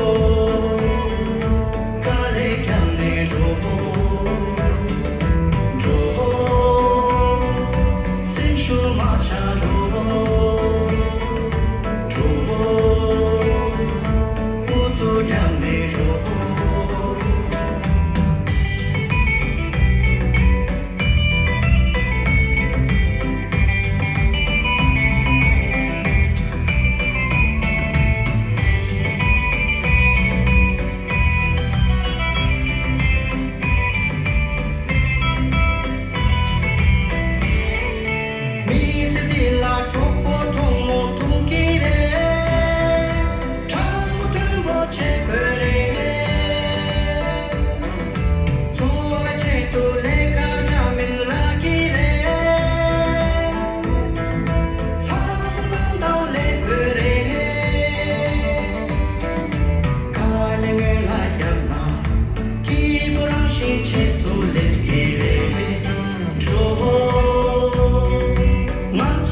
དཀའ་ལས་བརྒྱབ་ནས་འགྲོ། འགྲོ། སེམས་ཤུགས་མ་ཆག་འགྲོ། འགྲོ། ཨུ་ཚུགས་བརྒྱབ་ནས་འགྲོ། མི་ཚེ་འདི་ལ་གྲོགས་པོ་གྲོགས་མོ་ཐུག་གི་རེད། དྲང་མོ་མཐུན་པོ་བྱེད་དགོས་རེད། འཚོ་བའི་ཆེད་དུ་ལས་ཀ་འདྲ་མིན་རག་གི་རེད། ལྷག་བསམ་རྣམ་དག་ལས་དགོས་རེད། དཀའ་ལས་སྔོན་ལ་བརྒྱབ་ན། སྐྱིད་པོ་རང་བཞིན་རྗེས་སུ་སླེབས་ཀྱི་རེད། འགྲོ། ང་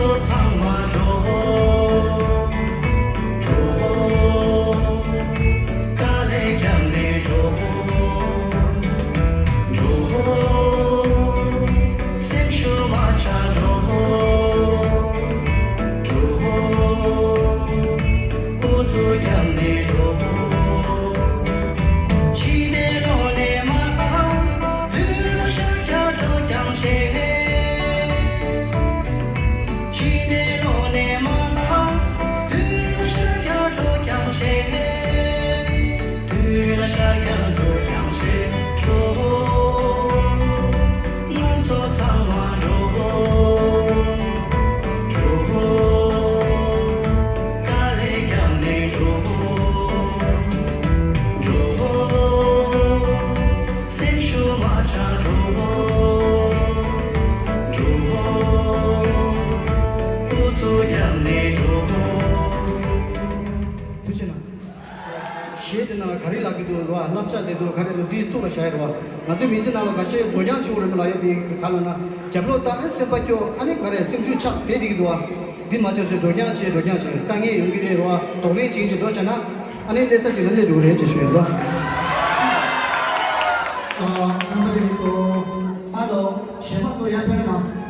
ག་རེ་ལབ་ཀྱི་འདུག་རེད་བ། བསླབ་བྱ་དེ་འདུག་ག་རེ་འདུག་འདི་ཐུགས་ལ་བཞག་ཡོད་རེད་བ། ང་ཚོའི་མི་ཚེ་ནང་ལ་འགའ་ཤས་འགྲོ་རྐྱང་བྱེད་དགོས་རེད་མ་ལབ་ཡ་དེ་ག་ལ་ན་རྒྱབ་ལོག་ད་ཨ་སེམས་པ་སྐྱོ་ཨ་ནི་ག་རེ་སེམས་ཤུགས་ཆག་དེ་དེ་གི་འདུག་བ། འདི་མ་བྱས་བྱས་འགྲོ་རྐྱང་བྱས་འགྲོ་རྐྱང་བྱས་དཀའ་ངལ་ཡོང་གི་རེད་རེད་བ། གདོང་ལེན་བྱེད་ཀྱི་འགྲོ་བྱས་ན་ཨ་ནི་སླེབས་ས་ཅིག་ལ་སླེབས་འགྲོ་གི་རེད་ཅེས་ཞུ་ཡོད་ལོ། ཨ་རྣམ་པ་ལྷན་རྒྱས་ཚོ། ཨ་ལོ། གཞས་མ་ཚོ་ཡར་ཕེབས་ན།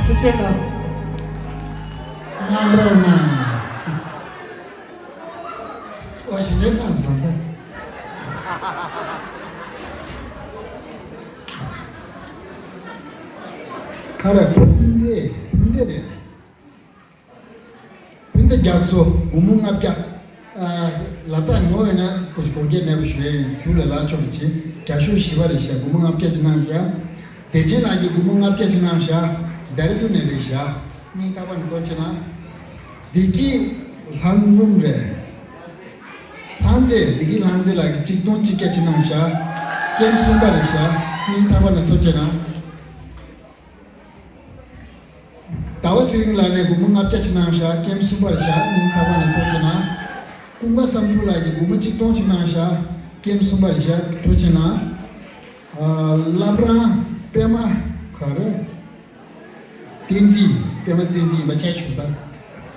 ཐུགས་རྗེ་གནང་། གནང་རོགས་གནང་། ཨོ་ཞེ་ནས་གནང་སོང་ས། ཁ་ར་ཕུན་དེ་ཕུན་དེ་རེད། ཕུན་དེ་རྒྱ་མཚོ་སྒོར་མོ་ལྔ་བརྒྱ། ལ་དྭགས་ནོར་ཡོད་ན་ཁོ་ཅིག་གོ་སྐལ་མེད་པ་ཞུ་ཡ་ཡིན། རྒྱུགས་ལ་ལག་ཆོག་གི་བྱེད། རྒྱ་ཤོག་བཞི་པ་རེད་ཤག་སྒོར་མོ་ལྔ་བརྒྱ་ཅིག་གནང་ཤག་བདེ་ཆེན་ལགས་ཀྱིས་སྒོར་མོ་ལྔ་བརྒྱ་ཅིག་གནང་ཤག་ལྡ་རེ་ཏུ་ནས་རེད་ཤག་སྙིང་ཐག་པ་ནས་ཐུགས་རྗེ་གནང་། བདེ་སྐྱིད་ལྷ་འཛོམས་རེད། ལྷ་མཛེས། བདེ་སྐྱིད་ལྷ་མཛེས་ལགས་ཀྱིས་ཆིག་སྟོང་གཅིག་བརྒྱ་ཅིག་གནང་ཤག་ཀེམ་གསུམ་པ་རེད་ཤག་སྙིང་ཐག་པ་ནས་ཐུགས་རྗེ་གནང་། ཟླ་བ་ ཚེ་རིང་ལགས་ནས་སྒོར་མོ་ལྔ་བརྒྱ་ཅིག་གནང་བཞག་ཀེམ་གསུམ་པར་བཞག་སྙིང་ཐག་པ་ནས་ཐུགས་རྗེ་གནང་། ཀུན་དགའ་བསམ་འགྲུབ་ལགས་ཀྱིས་སྒོར་མོ་གཅིག་སྟོང་ཅིག་གནང་བཞག་ཀེམ་གསུམ་པར་བཞག་ཐུགས་རྗེ་གནང་། ཨ། བླ་བྲང་པད་མ་ག་རེ། བསྟན་འཛིན། པད་མ་བསྟན་འཛིན་ཡིན་པ་ཆ་ཞུ་ད།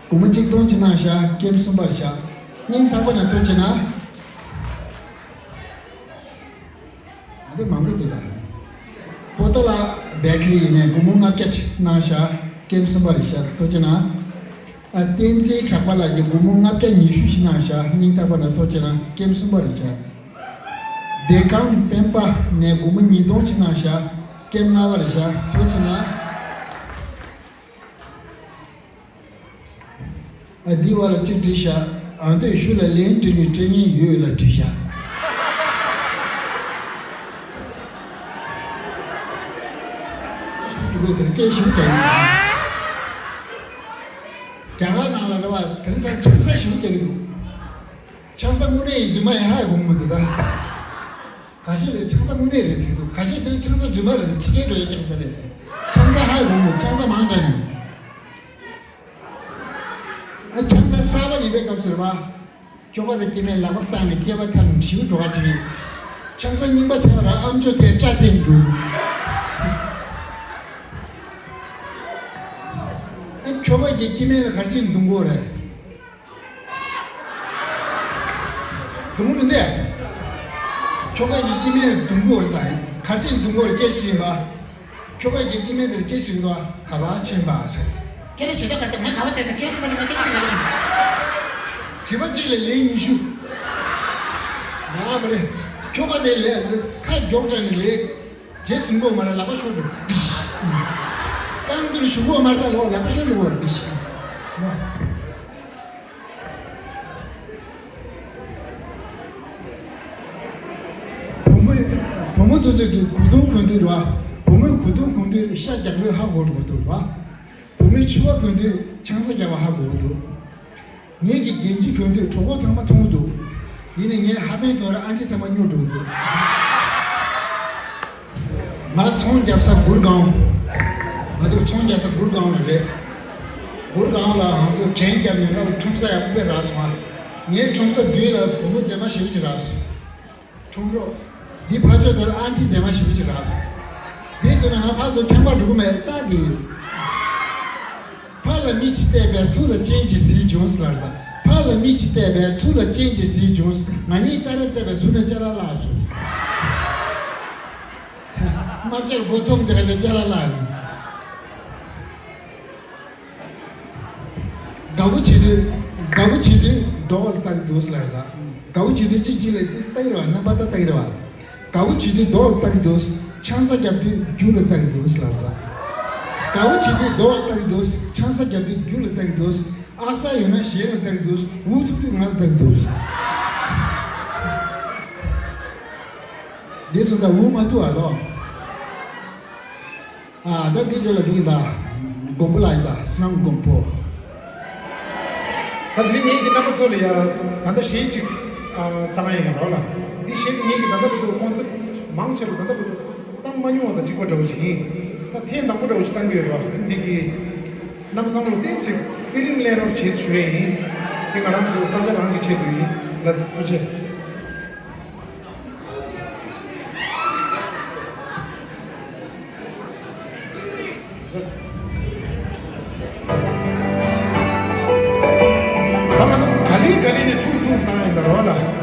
སྒོར་མོ་གཅིག་སྟོང་ཅིག་གནང་བཞག་ཀེམ་གསུམ་པར་བཞག་སྙིང་ཐག་པ་ནས་ཐུགས་རྗེ་གནང་། ང་ཚོ་མང་པོ་འདུག་ད། པོ་ཏཱ་ལ་བེ་ཀ་རི་ནས་སྒོར་མོ་ལྔ་བརྒྱ་ཅིག་གནང་བཞག་ཀེམ་གསུམ་པར་བཞག་ཐུགས་རྗེ་གནང་། ཨ། བསྟན་འཛིན་གྲགས་པ་ལགས་ཀྱིས་སྒོར་མོ་ལྔ་བརྒྱ་ཉི་ཤུ་ཅིག་གནང་བཞག་སྙིང་ཐག་པ་ནས་ཐུགས་རྗེ་གནང་ཀེམ་གསུམ་པར་བཞག་བདེ་སྒང་སྤེན་པ་ནས་སྒོར་མོ་ཉིས་སྟོང་ཅིག་གནང་བཞག་ཀེམ་ལྔ་པར་བཞག་ཐུགས་རྗེ་གནང་། ཨ། འདི་བ་ལ་གཅིག་བྲིས་བཞག་ཨ། འདོད་ཞུ་ལ་ལན་འབྲི་ནས་སྤྲད་མཁན་ཡོད་ལ་བྲིས་བཞག་ཞུ་དགོས་ཟེར་སྐད་ཞུ་དྲན། རྒྱ་གར་ནང་ལ་རེད་བ། དེ་རིང་སང་ཆང་ས་ཞིམ་རྒྱག་གི་འདུག་ཆང་ས་དངོས་གནས་ཡིན་རྫུན་མ་ཡིན་ཧ་གོ་གི་མི་འདུག་ད། ཁ་ཤས་ལ་ཆང་ས་དངོས་གནས་རེད་ཟེར་གི་འདུག་ཁ་ཤས་ཚོས་ཆང་ས་རྫུན་མ་རེད་ཟེར། ཕྱི་རྒྱལ་འགྲོ་ཡའི་ཆང་ས་རེད་ཟེར། ཆང་ས་ཧ་གོ་གི་མི་འདུག་ཆང་ས་མང་དྲགས་ནས། ཨ། ཆང་ས་གསར་པ་ཡིན་པའི་སྐབས་སུ་རེད་བ། ཁྱོ་ག་དང་སྐྱེ་དམན་ལག་པ་བཏང་ནས་སྐེད་པ་འཐམ་ནས་བྲིས་འགྲོ་བ་བྱེད་ཀྱི། ཆང་ས་རྙིང་པ་ཆགས་ར་ཨ་མཆོག་དེ་སྐྲ་འཐེན་འགྲོ། ཨ། ཁྱོ་ག་གི་སྐྱེ་དམན་ལ་ག་རེ་བྱས་ནས་རྡུང་གི་ཡོད་རེད། རྡུང་གི་མི་འདུག་ཁྱོ་ག་གི་སྐྱེ་དམན་རྡུང་གི་ཡོད་རེད་ཟེར། ག་རེ་བྱས་ནས་རྡུང་གི་ཡོད་རེད། སྐད་ཆ་དྲིས་པ། ཁྱོ་ག་གི་སྐྱེ་དམན་དེར་སྐད་ཆ་དྲིས་པ། ག་པར་ཕྱིན་པ་ཟེར། ཁྱེད་རང་ཇུས་གཏོགས་ག་རེ་འདུག་ང་ག་པར་བསྡད་འདུག་ཁྱེད་རང་ང་སྐད་ཆ་དྲིས་པ། དྲི་བ་གཅིག་ལ་ལན་ཉི་ཤུ། ང་མ་རེད། ཁྱོ་ག་དེ་ལས་ཁ་མགྱོགས་དྲགས་ནས་ལས། རྗེས་ཟིན་པོ་མ་རེད། ལག་པ་ཤོར་འགྲོ། ཏིཤ། རྐང་ཚུར་ཞུ་གོ་མ་རེད། ད་ལོ་ལག་པ་ཤོར་འགྲོ་གོ། ཏིཤ། བུ་མོ། བུ་མོ་དེ་ཚོ་གི་གོས་ཐུང་གོན་དུས་རེད་བ། བུ་མོའི་གོས་ཐུང་གོན་དུས་ཤ་རྒྱགས་པོས་ཧ་གོ་འགྲོ་གི་འདུག་རེད་བ། བུ་མོའི་ཕྱུ་པ་གོན་དུས་ཆང་ས་རྒྱགས་པ་ཧ་གོ་གི་འདུག་ངེད་ཀྱི་རྒྱན་ཆ་གོན་དུས་གྲོགས་པོ་ཚང་མ་མཐོང་གི་འདུག་ཡིན་ནའི་ངས་ཧ་པན་གྱོན་ར་ཨ་འཁྲིད་ཚང་མ་སྨྱོ་འགྲོ་གི་འདུག་ང་ཚོང་རྒྱབ་ས་གུར་སྒང་། ང་ཚོ་ཚོང་རྒྱག་ས་གུར་སྒང་ལ་རེད། གུར་སྒང་ལ་ང་ཚོ་གྱེན་རྒྱབ་ནས་ང་ལ་ཁྲོམ་ས་ཡག་པོ་དཔེ་རག་སོང་ཨ། ངའི་ཁྲོམ་ས་མདུན་ལ་བུ་མོ་མཛེས་མ་ཞེ་པོ་ཅིག་རག་སོང་། ཁྲོམ་རོགས། འདི་ཕར་ཕྱོགས་དེར་ཨ་འཁྲིད་མཛེས་མ་ཞེ་པོ་ཅིག་རག་སོང་། འདི་བཟོས་ན་ང་ཕར་ཚུར་ཁྱམས་པ་འགྲོ་གི་མེད་ལྟ་གི། ཕར་ལ་མི་གཅིག་བལྟས་པས་ཚུར་ལ་སྤྱན་གཅིག་གཟིགས་བྱུང་ཟེར་ལབ་ས། ཕར་ལ་མི་གཅིག་བལྟས་པས་ཚུར་ལ་སྤྱན་གཅིག་གཟིགས་བྱུང་ཟེར། ང་གཉིས་ལྟ་ར་བཙལ་བས་ཟུར་ནས་ཅ་ལག་བརླགས་སོང་། དམག་རྒྱལ་མགོ་འཐོམས་དེ་ག་ཅ་ལག་བརླགས་ནས། དགའ་པོ་བྱེད་དུས། དགའ་པོ་བྱེད་དུས་མདོག་ལ་ལྟ་གི་འདུག་ཟེར་ལབ་ས། དགའ་པོ་བྱེད་དུས་གཅིག་གཅིག་ལ་ལྟ་གི་རེད་བ། རྣམ་པ་ལྟ་ལྟ་གི་རེད་བ། དགའ་པོ་བྱེད་དུས་མདོག་ལ་ལྟ་གི་འདུག་ཆང་ས་བརྒྱབ་དུས་རྒྱུ་ལ་ལྟ་གི་འདུག་ཟེར་ལབ་ས། དགའ་པོ་བྱེད་དུས་མདོག་ལ་ལྟ་གི་འདུག་ཆང་ས་བརྒྱབ་དུས་རྒྱུ་ལ་ལྟ་གི་འདུག་ཨ་ས་ཡོད་ན་གཞན་ལ་ལྟ་གི་འདུག་འུ་ཐུག་དུས་ང་ལ་ལྟ་གི་འདུག་འདི་ཚོ་ད་འུ་མ་ཐུག་ཨ་ལོ། ཨ། ད་འདི་རྗེས་ལ་འདི་ཡིན་ད། མགོན་པོ་ལགས་ཡིན་ད། བསོད་ནམས་མགོན་པོ། ད་དེ་རིང་ངེད་ཀྱི་རྣམ་པ་ཚོ་ལ་ཡ་ད་ལྟ་གཞས་གཅིག་ཨ། བཏང་ཡ་ཡིན་རོགས་ལ། འདི་གཞས་འདི་ངེད་ཀྱི་ད་ལྟ་བར་དུ་ཁོང་ཚོ་མང་ཆེ་བ་ད་ལྟ་བར་དུ་བཏང་མ་མྱོང་བ་དང་གཅིག་པ་འདྲ་བོ་ཞིག་ཡིན། ད་ཐེངས་དང་པོ་འདྲ་བོ་ཞིག་བཏང་གི་ཡོད་རོགས། འདི་གི་རྣམ་གསུམ་ལ་ཏོག་ཙམ་ཕི་ལིང་ལེན་རོགས་བྱེད་ཞུ་ཡ་ཡིན། དེ་ང་རང་ཚོ་ས་ཆ་རང་གི་ཆེད་དུ་ཡིན། ལགས་སོ། ཐུགས་རྗེ་ཆེ། ད་ང་ཚོ་ག་ལེ་ག་ལེ་ནས་ཁྲུག་ཁྲུག་བཏང་ཡིན་ད་རོགས་ལ།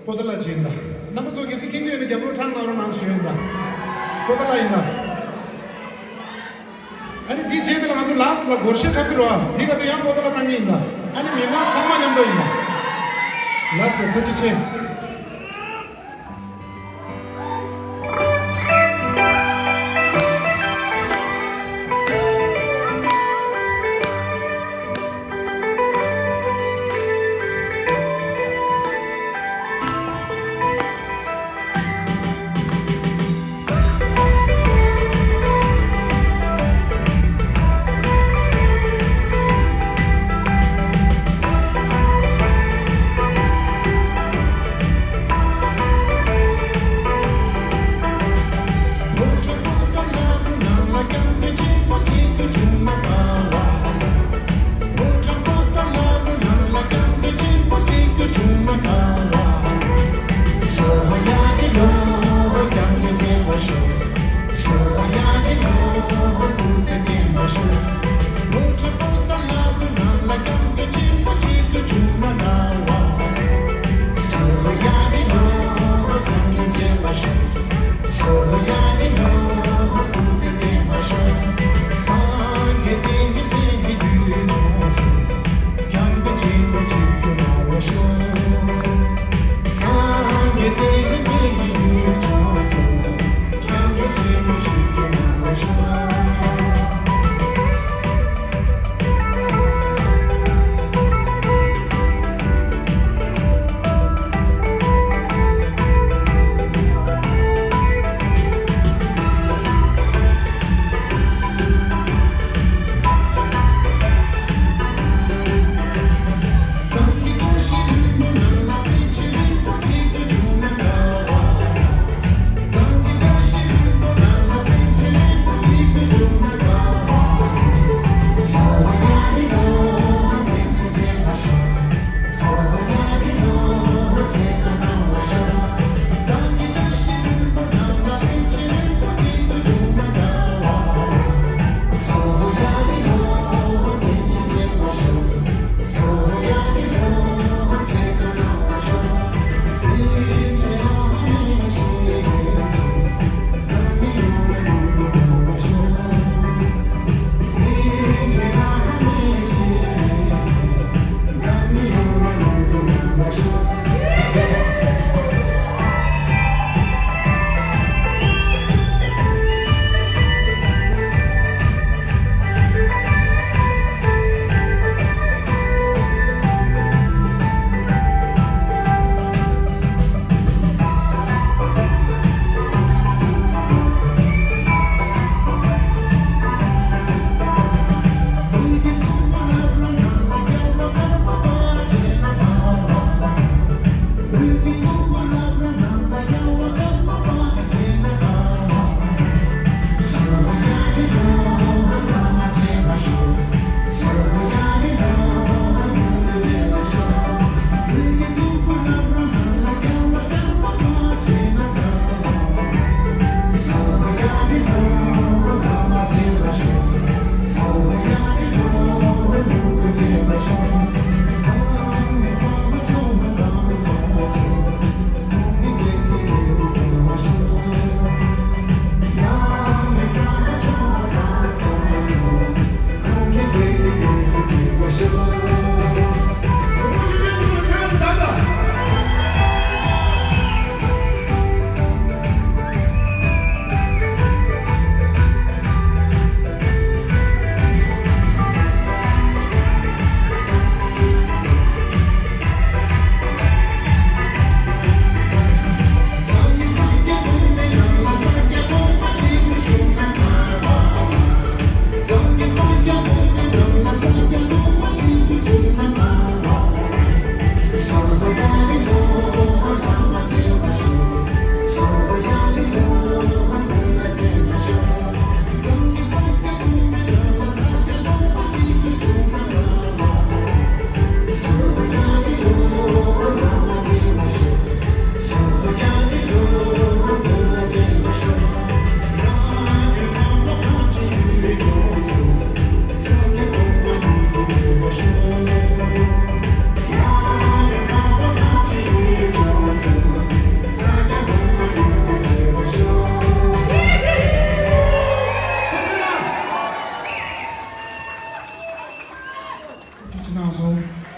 པོ་ཏཱ་ལ་བྱས་ཡིན་ད། རྣམ་པ་ཚོ་གལ་སྲིད་མཁྱེན་རྒྱུ་ཡོད་ན་རྒྱབ་ལོགས་ཁྲང་གནང་རོགས་གནང་ཞུ་ཡིན་ད། པོ་ཏཱ་ལ་ཡིན་ད། ཨ་ནི་འདི་རྗེས་དེ་ལ་ང་ཚོ་ལཱསི་ལ་སྒོར་གཞས་འཁྲབ་ཀྱི་རོགས། འདི་ག་དུས་ཡང་པོ་ཏཱ་ལ་བཏང་གི་ཡིན་ད། ཨ་ནི་མི་མང་ཚང་མ་མཉམ་དུ་ཡིན་ད། ལགས་སོ། ཐུགས་རྗེ་ཆེ།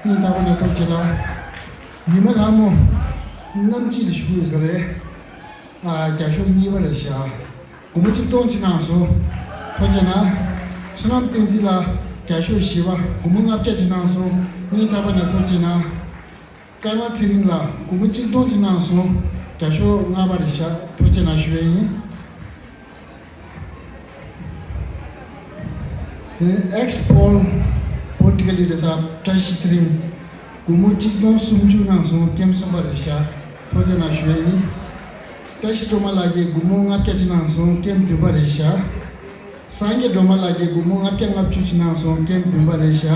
སྙིང་ཐག་པ་ནས་ཐུགས་རྗེ་ཆེ་ལ། ཉི་མ་ལྷ་མོ་གནམ་སྐྱིད་ལ་བཞུགས་ཡོད་ས་རེད། ཨ། རྒྱ་ཤོག་གཉིས་པ་རེད་ཤག་སྒོར་མོ་གཅིག་སྟོང་ཅིག་གནང་སོང་། ཐུགས་རྗེ་གནང་། བསོད་ནམས་བསྟན་འཛིན་ལགས་རྒྱ་ཤོག་བཞི་པ་སྒོར་མོ་ལྔ་བརྒྱ་ཅིག་གནང་སོང་། སྙིང་ཐག་པ་ནས་ཐུགས་རྗེ་གནང་། ཀརྨ་ཚེ་རིང་ལགས་སྒོར་མོ་གཅིག་སྟོང་ཅིག་གནང་སོང་། རྒྱ་ཤོག་ལྔ་པ་རེད་ཤག་ཐུགས་རྗེ་གནང་ཞུ་ཡས་ཡིན། Ex Pol Political Leader སབ་བཀྲ་ཤིས་ཚེ་རིང་། སྒོར་མོ་གཅིག་སྟོང་སུམ་ཅུ་གནང་སོང་། ཀེམ་གསུམ་པ་རེད་ཤག་ཐུགས་རྗེ་གནང་ཞུ་ཡས་ཡིན། བཀྲ་ཤིས་སྒྲོལ་མ་ལགས་ཀྱིས་སྒོར་མོ་ལྔ་བརྒྱ་ཅིག་གནང་སོང་། ཀེམ་བདུན་པ་རེད་ཤག་སངས་རྒྱས་སྒྲོལ་མ་ལགས་ཀྱིས་སྒོར་མོ་ལྔ་བརྒྱ་ལྔ་བཅུ་ཅིག་གནང་སོང་། ཀེམ་བདུན་པ་རེད་ཤག་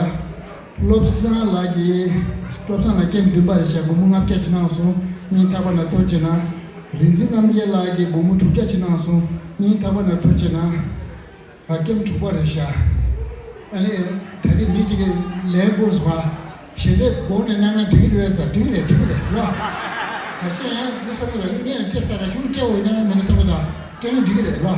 བློ་བཟང་ལགས་ཀྱིས། བློ་བཟང་ལགས་ཀེམ་བདུན་པ་རེད་ཤག་སྒོར་མོ་ལྔ་བརྒྱ་ཅིག་གནང་སོང་། སྙིང་ཐག་པ་ནས་ཐུགས་རྗེ་གནང་། རིག་འཛིན་རྣམ་རྒྱལ་ལགས་ཀྱིས་སྒོར་མོ་དྲུག་བརྒྱ་ཅིག་གནང་སོང་། སྙིང་ཐག་པ་ནས་ཐུགས་རྗེ་གནང་། ཨ། ཀེམ་དྲུག་པ་རེད་ཤག་ཨ་ནི་ད་ལྟའི་མི་གཅིག་གིས་ལན་བསྐུར་སོང་བ། ཞལ་འདེབས་དགོངས་ནས་གནང་ན་འགྲིག་གི་རེད་ཟེར། འགྲིག་གི་རེད། འགྲིག་གི་རེད་ལོ། ཁ་ཤས་ཡང་འདི་བསམ་བློ་དང་ངས་སྤྲད་ས་ར་གཞུང་སྤྲད་འོས་ན་མེད་ན་བསམ་བློ་དང་སྤྲད་ན་འགྲིག་གི་རེད་ལོ།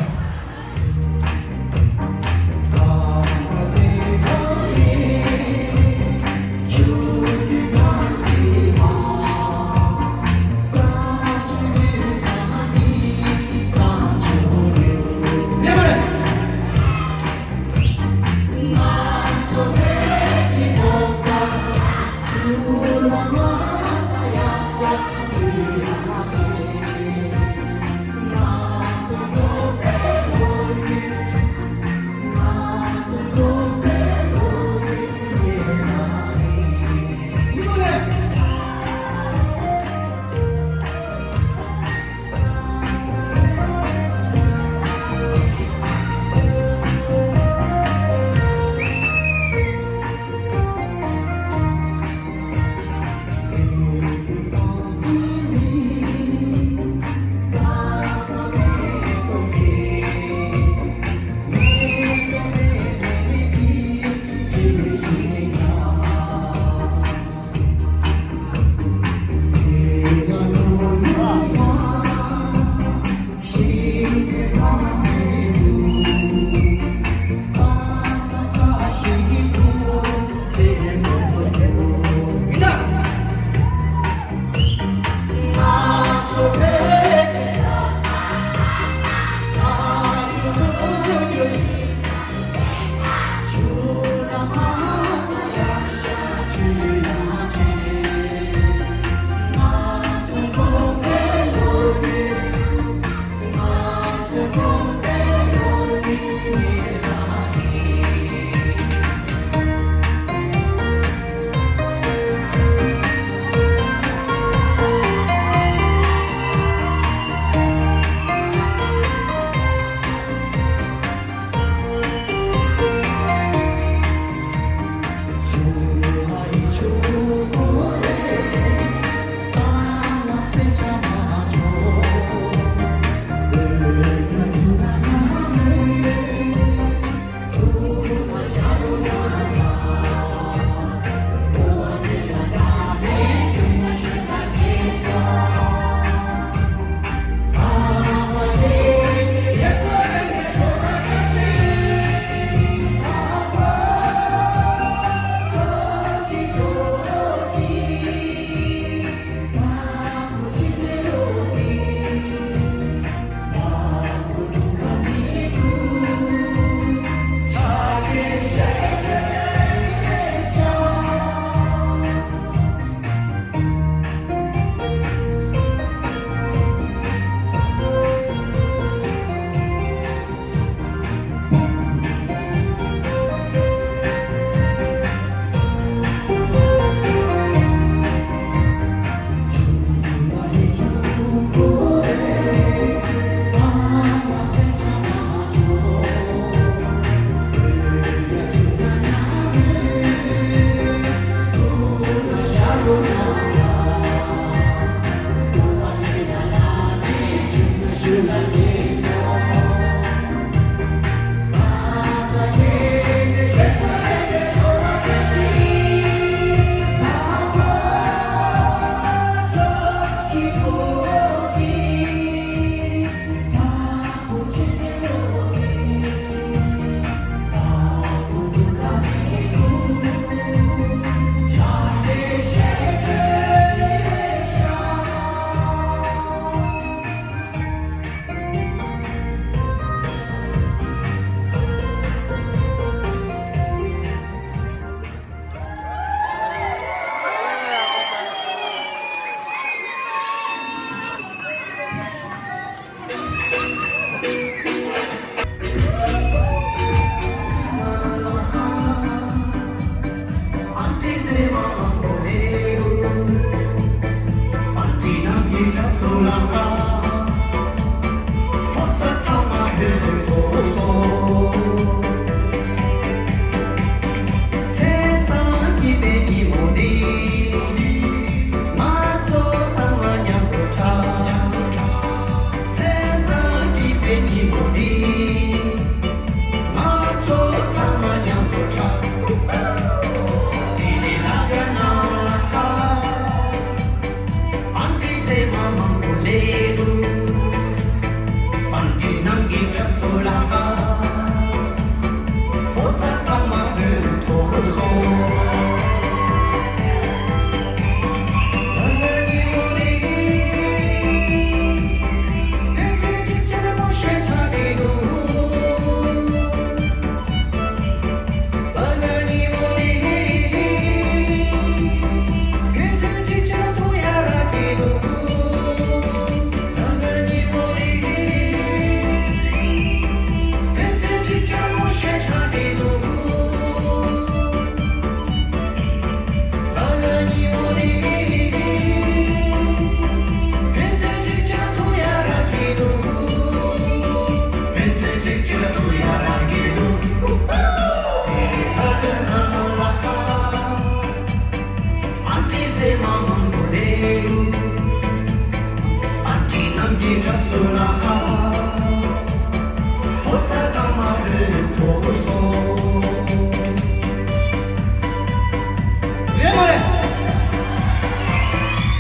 རེད་མ་རེད།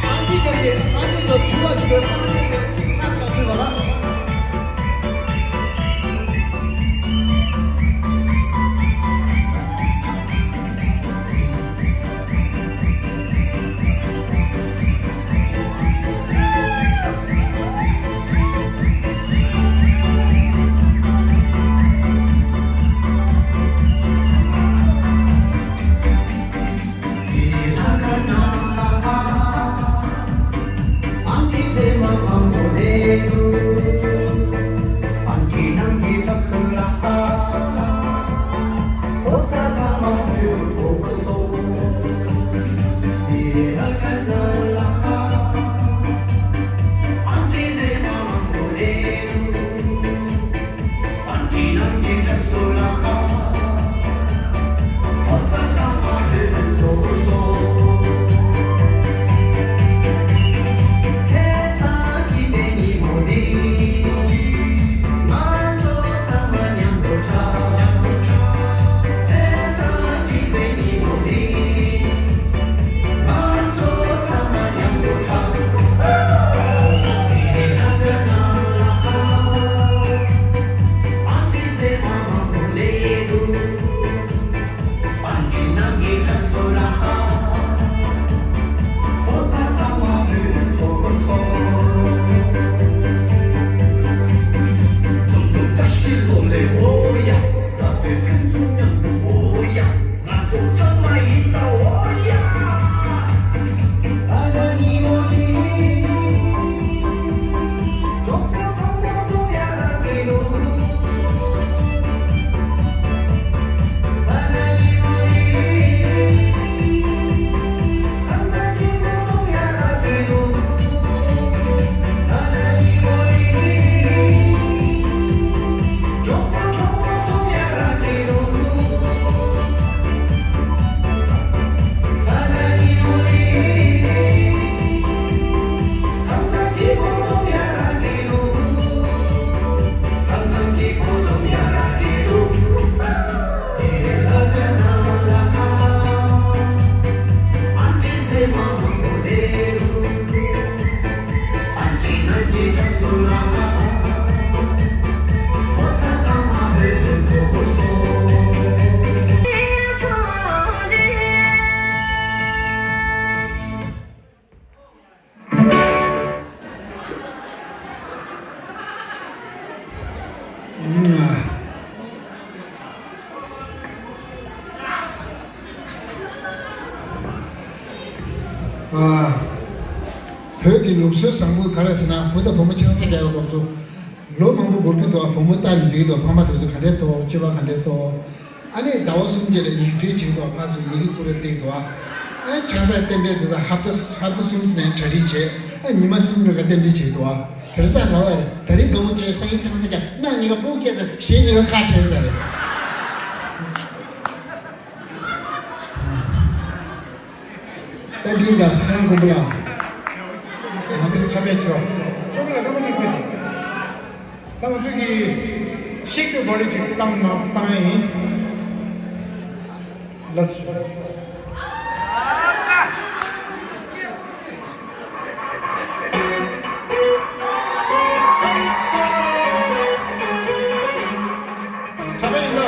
ཨང་ཀི་ཀྱི་ཡིན། ཨང་ཀི་ཚོ་བྱིས་པ་ཞིག་གི་ཨང་ཀི་ཀྱི་གཅིག་ཆགས་བཞག་དུས་བ་ལ། ཨ། བོད་ཀྱི་ལུགས་སྲོལ་བཟང་པོ་ག་རེ་ཟེར་ན། བུ་དང་བུ་མོ་ཆང་ས་རྒྱག་ཡོད་པ་ཚོ་ལོ་མང་པོ་འགོར་གྱི་འདུག། བུ་མོ་ལྟ་ནི་འདི་འདུག། ཕ་མ་དེ་ཚོ་ག་འདྲས་འདུག། སྤྱོད་པ་ག་འདྲས་འདུག། ཨ་ནི་ཟླ་བ་གསུམ་རྗེས་ལ་ཡིག་འབྲེལ་བྱེད་ཀྱི་འདུག། ང་ཚོ་ཡི་གེ་ཀུ་རེ་བརྩེགས་འདུག། ཨ། ཨ་ཆང་ས་རྟེན་འབྲེལ་དེ་ཚོ་ཧབ་ཏ་ཧབ་ཏ་གསུམ་ཙམ་ནས་གྲ་སྒྲིག་བྱས། ཨ་ཉི་མ་གསུམ་རེ་ག་རྟེན་འབྲེལ་བྱེད་འདུག་ཨ། དེར་ས་ར་བ་རེད། ད་རེས་དགའ་མོ་བྱས་ས་ཡིན་ཆང་ས་ཀྱང་ན་ཉི་མ་སྤུ་སྐད་ས་གཞས་ཉི་མ་ཁ་བྲལ་ས་རེད། ད་འདི་ཡིན་ད་སྲང་དགོན་པོ་ལ། ང་ཚོ་འཁྲབ་པའི་ཆེ་བ་ཅོ་མི་ལ་སྐར་མ་ཅིག་ཕུལ་ཏེ། ད་ང་ཚོ་གི་ཤིག་ཏུ་བོ་རི་ཅིག་བཏང་ན་བཏང་ཡིན། ལགས་སོ། འཁྲབ་པ་ཡིན་ན།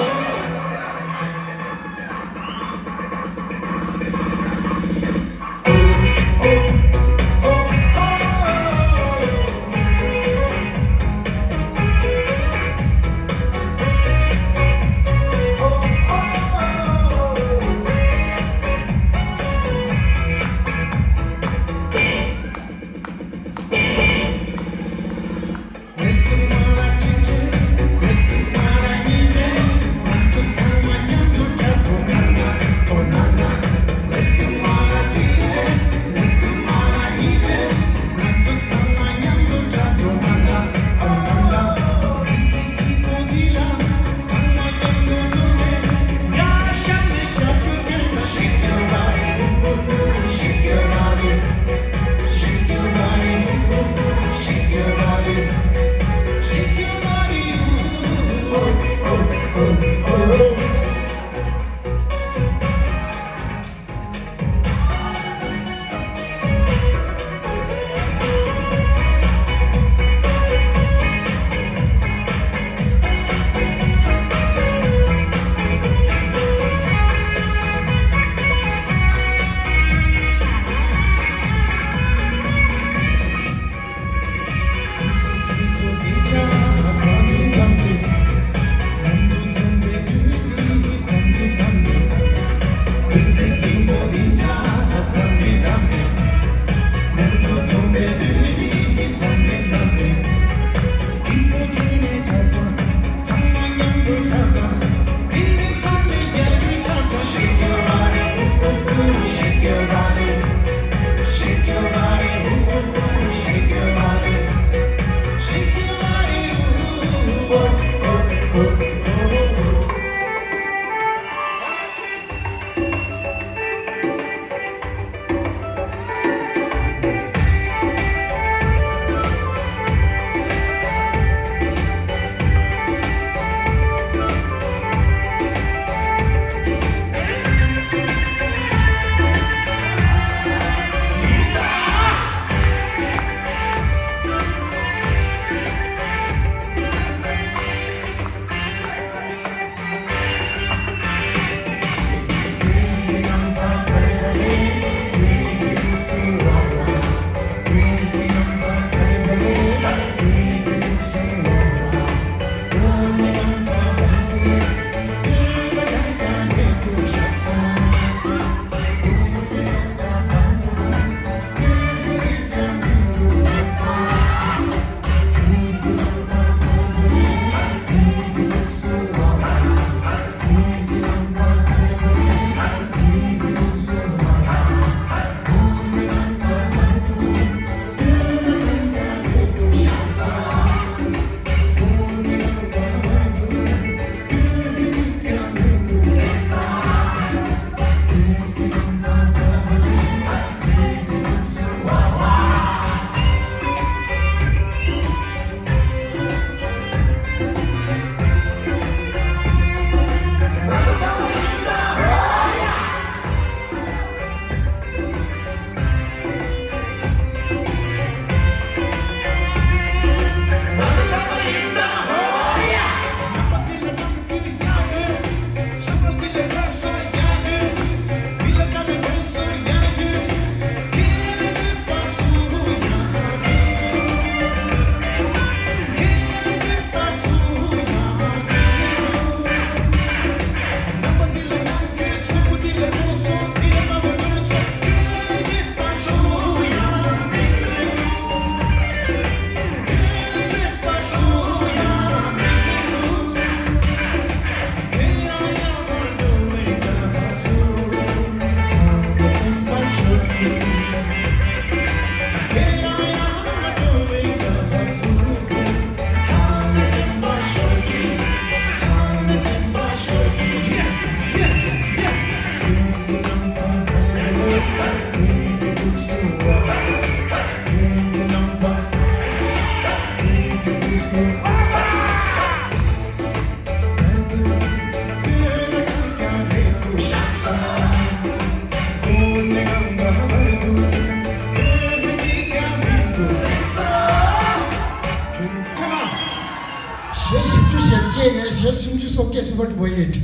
སོག་སྐད་སུ་བར་བོ་ཡེད།